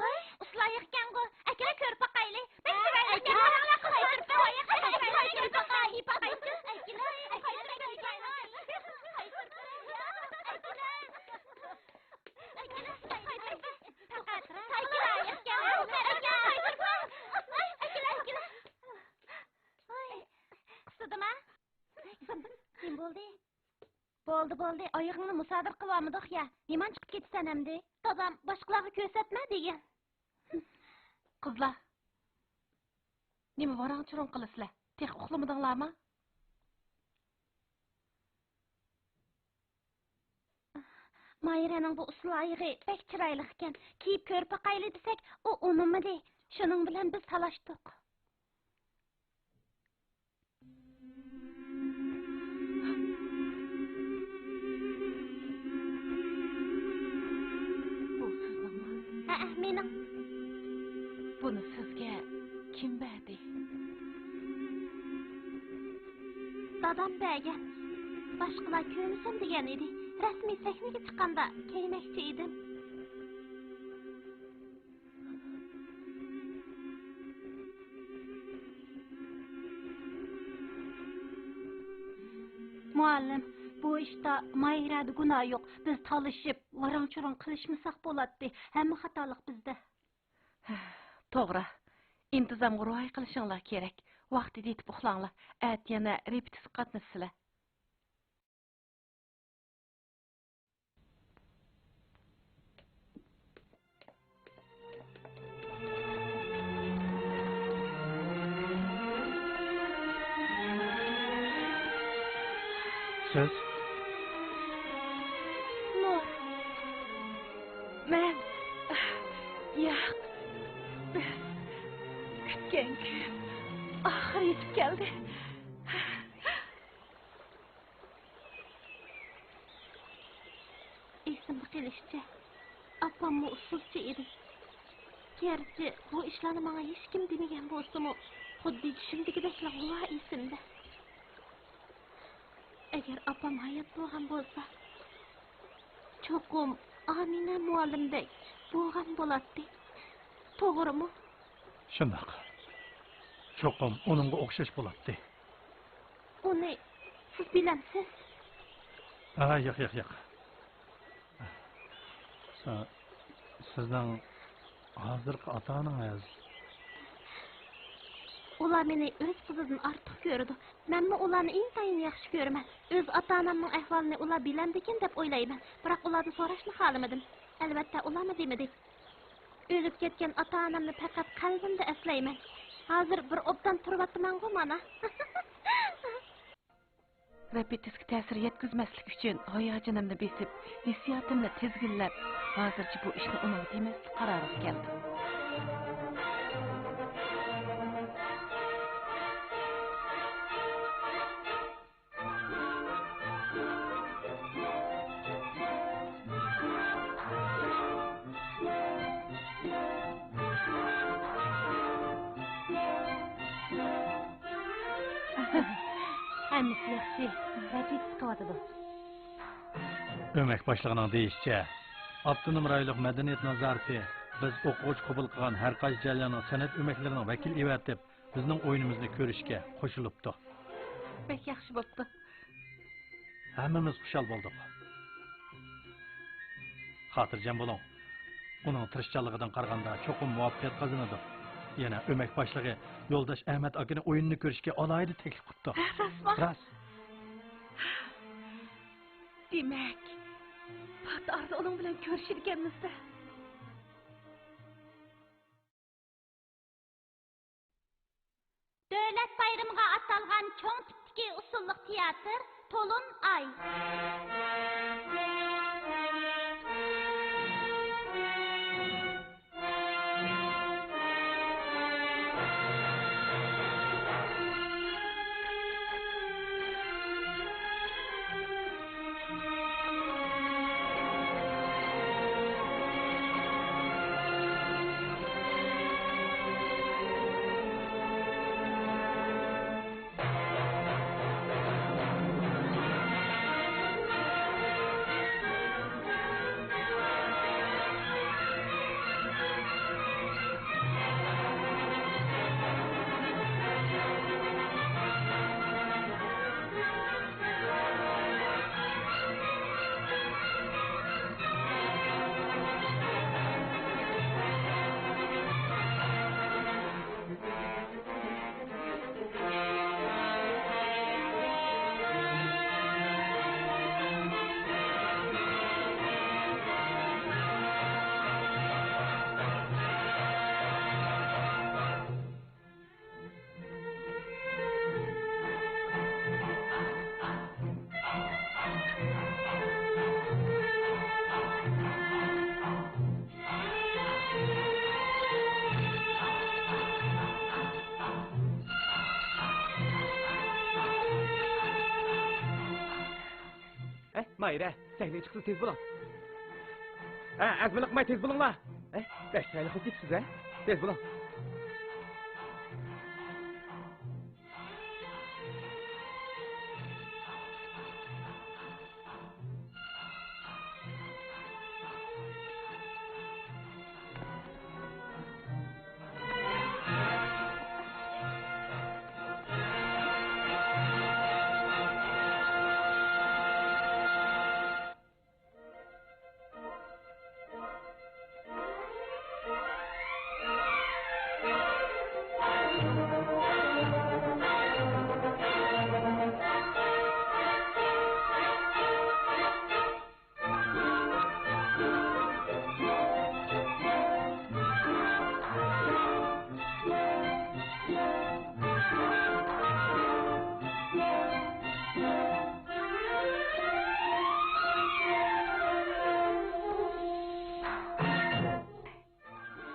ھاي، ئۇسسۇل ئايىغىكەنغۇ. ئەكىلە، كۆرۈپ باقايلى. بەك چىرايلىق ئىكەن. قاراڭلار، قايتۇرۇپ بېرىڭ. ئەكىلە، ئەكىلە، ئەكىلە. قىستىما؟ نېمە بولدى؟ بولدى، بولدى، ئايىغىڭنى مۇسادىرە قىلىۋالمىدۇق يا. نېمانچە چىقىپ كېتىسەن ئەمدى؟ دادام باشقىلارغا كۆرسەتمە دېگەن. قىزلار، نېمە ۋاراڭ-چۇرۇڭ قىلىسىلەر؟ تېخى ئۇخلىمىدىڭلارمۇ؟ ماھىرەنىڭ بۇ ئۇسسۇل ئايىغى بەك چىرايلىق ئىكەن. كىيىپ كۆرۈپ باقايلى دېسەك، ئۇ ئۇنىمىدى. شۇنىڭ بىلەن بىز تالاشتۇق. بۇ سىزنىڭمۇ؟ ھەئە، مېنىڭ. بۇنى سىزگە كىم بەردى؟ دادام بەرگەن. باشقىلار كۆرمىسۇن دېگەن ئىدى. رەسمىي سەھنىگە چىققاندا كىيمەكچى ئىدىم. مۇئەللىم، بۇ ئىشتا ماھىرەدە گۇناھ يوق. بىز تالىشىپ، ۋاراڭ-چۇرۇڭ قىلىشمىساق بولاتتى. ھەممە خاتالىق بىزدە. توغرا. ئىنتىزامغا رىئايە قىلىشىڭلار كېرەك. ۋاقتىدا يېتىپ ئۇخلاڭلار. ئەتە يەنە رېپېتىتسكا قاتنىشىسىلەر. سىز؟ نۇر. مەن. ياق. بىز كۈتكەن كۈن ئاخىرى يېتىپ كەلدى. ئېسىمدە قېلىشىچە، ئاپاممۇ ئۇسسۇلچى ئىدى. گەرچە بۇ ئىشلارنى ماڭا ھېچكىم دېمىگەن بولسىمۇ، خۇددى چۈشۈمدىكىدەكلا غۇۋا ئېسىمدە. ئەگەر ئاپام ھايات بولغان بولسا، چوقۇم ئامىنە مۇئەللىمدەك بولغان بولاتتى. توغرىمۇ؟ شۇنداق. چوقۇم ئۇنىڭغا ئوخشاش بولاتتى. ئۇنى سىز بىلەمسىز؟ ھا، ياق، ياق، ياق. سا-، سىزنىڭ ھازىرقى ئاتا-ئانىڭىز؟ ئۇلار مېنى ئۆز قىزىدىن ئارتۇق كۆرىدۇ. مەنمۇ ئۇلارنى ئىنتايىن ياخشى كۆرىمەن. ئۆز ئاتا-ئانامنىڭ ئەھۋالىنى ئۇلار بىلەمدىكىن دەپ ئويلايمەن. بىراق ئۇلاردىن سوراشنى خالىمىدىم. ئەلۋەتتە، ئۇلارمۇ دېمىدى. ئۆلۈپ كەتكەن ئاتا-ئانامنى پەقەت قەلبىمدە ئەسلەيمەن. ھازىر بىر ئوبدان تۇرۇۋاتىمەنغۇ مانا. رېپېتىتسكا تەسىر يەتكۈزمەسلىك ئۈچۈن ھاياجىنىمنى بېسىپ، ھېسسىياتىمنى تىزگىنلەپ، ھازىرچە بۇ ئىشنى ئۇنىڭغا دېمەسلىك قارارىغا كەلدىم. ھەممىسى ياخشى، رەپىتىس قىلىۋاتىدۇ. ئۆمەك باشلىقىنىڭ دېيىشىچە، ئاپتونوم رايونلۇق مەدەنىيەت نازارىتى بىز ئوقۇغۇچى قوبۇل قىلغان ھەر قايسى جەرياننىڭ سەنئەت ئۆمەكلىرىنىڭ ۋەكىل ئېۋەتىپ، بىزنىڭ ئويۇنىمىزنى كۆرۈشكە قوشۇلۇپتۇ. بەك ياخشى بوپتۇ. ھەممىمىز خۇشال بولدۇق. خاتىرجەم بولۇڭ. ئۇنىڭ تىرىشچانلىقىدىن قارىغاندا، چوقۇم مۇۋەپپەقىيەت قازىنىدۇ. يەنە ئۆمەك باشلىقى يولداش ئەمەت ئاكىنى ئويۇننى كۆرۈشكە ئالاھىدە تەكلىپ قىپتۇ. ھە، راستمۇ؟ راست. دېمەك، پات ئارىدا ئۇنىڭ بىلەن كۆرۈشىدىكەنمىز-دە. دۆلەت بايرىمىغا ئاتالغان چوڭ تىپتىكى ئۇسسۇللۇق تىياتىر، تولۇن ئاي. ئەي، ماھىرە، سەھنىگە چىقسىلا تېز بولۇڭ. ھە، ئەزمىلىق قىلماي تېز بولۇڭلار. ئەي، بەك چىرايلىق بولۇپ كېتىپسىز، ھە؟ تېز بولۇڭ.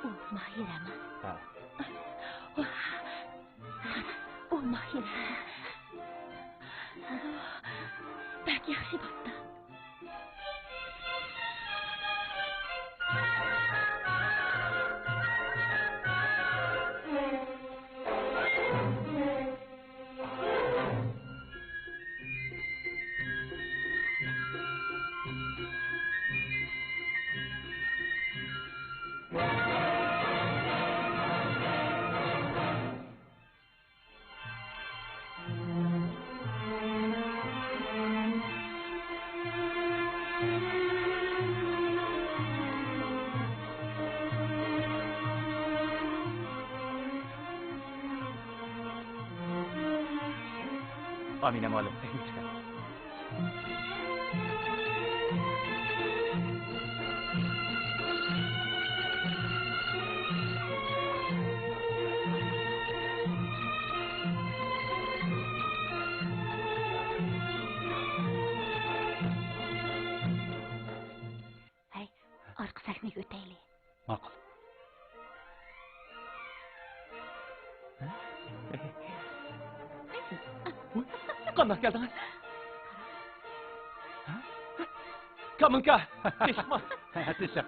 ئۇ ماھىرەمۇ؟ ھە. ئۇ ماھىرە. بەك ياخشى بوپتۇ. ئامىنە مۇئەللىم، سەھنىگە چىقىڭ. ھەي، ئارقا سەھنىگە ئۆتەيلى. ماقۇل. قانداق كەلدىڭىز؟ كامىلكا، تېشىقما. تېشىق.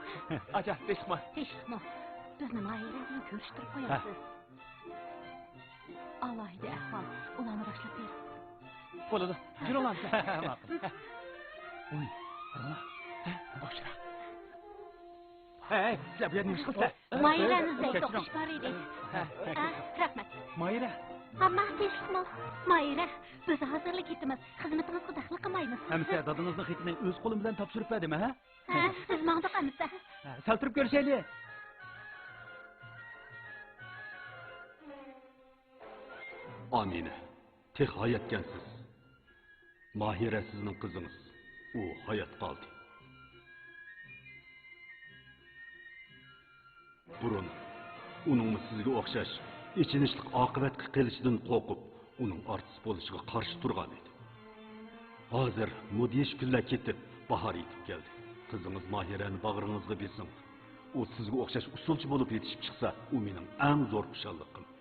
ئاچا، تېشىقما. تېشىقما. بىزنى ماھىرە بىلەن كۆرۈشتۈرۈپ قويارسىز. ئالاھىدە ئەھۋال، ئۇلارنى باشلاپ بېرىڭ. بولىدۇ، يۈرۈڭلار. ماقۇل. ۋوي، قاراڭلار. ھە، بوشراق. ھەي، سىلەر بۇ يەردە نېمە ئىش قىلىسىلەر؟ ماھىرەنى ئىزدەيتتۇق، ئىش بار ئىدى. ھە، ھە، رەھمەت. ماھىرە. ئەمما تېشىقمۇ؟ ماھىرە، بىز ھازىرلا كېتىمىز. خىزمىتىڭىزغا دەخلى قىلمايمىز. ئەمىسە دادىڭىزنىڭ خېتىنى ئۆز قولۇم بىلەن تاپشۇرۇپ بەردىم، ھە؟ ھە، بىز ماڭدۇق ئەمىسە. ھە، سەل تۇرۇپ كۆرۈشەيلى. ئامىنە، تېخى ھاياتكەنسىز. ماھىرە سىزنىڭ قىزىڭىز. ئۇ ھايات قالدى. بۇرۇن ئۇنىڭمۇ سىزگە ئوخشاش ئېچىنىشلىق ئاقىۋەتكە قېلىشىدىن قورقۇپ، ئۇنىڭ ئارتىس بولۇشىغا قارشى تۇرغان ئىدى. ھازىر مۇدھىش كۈنلەر كېتىپ، باھار يېتىپ كەلدى. قىزىڭىز ماھىرەنى باغرىڭىزغا بېسىڭ. ئۇ سىزگە ئوخشاش ئۇسسۇلچى بولۇپ يېتىشىپ چىقسا، ئۇ مېنىڭ ئەڭ زور خۇشاللىقىم.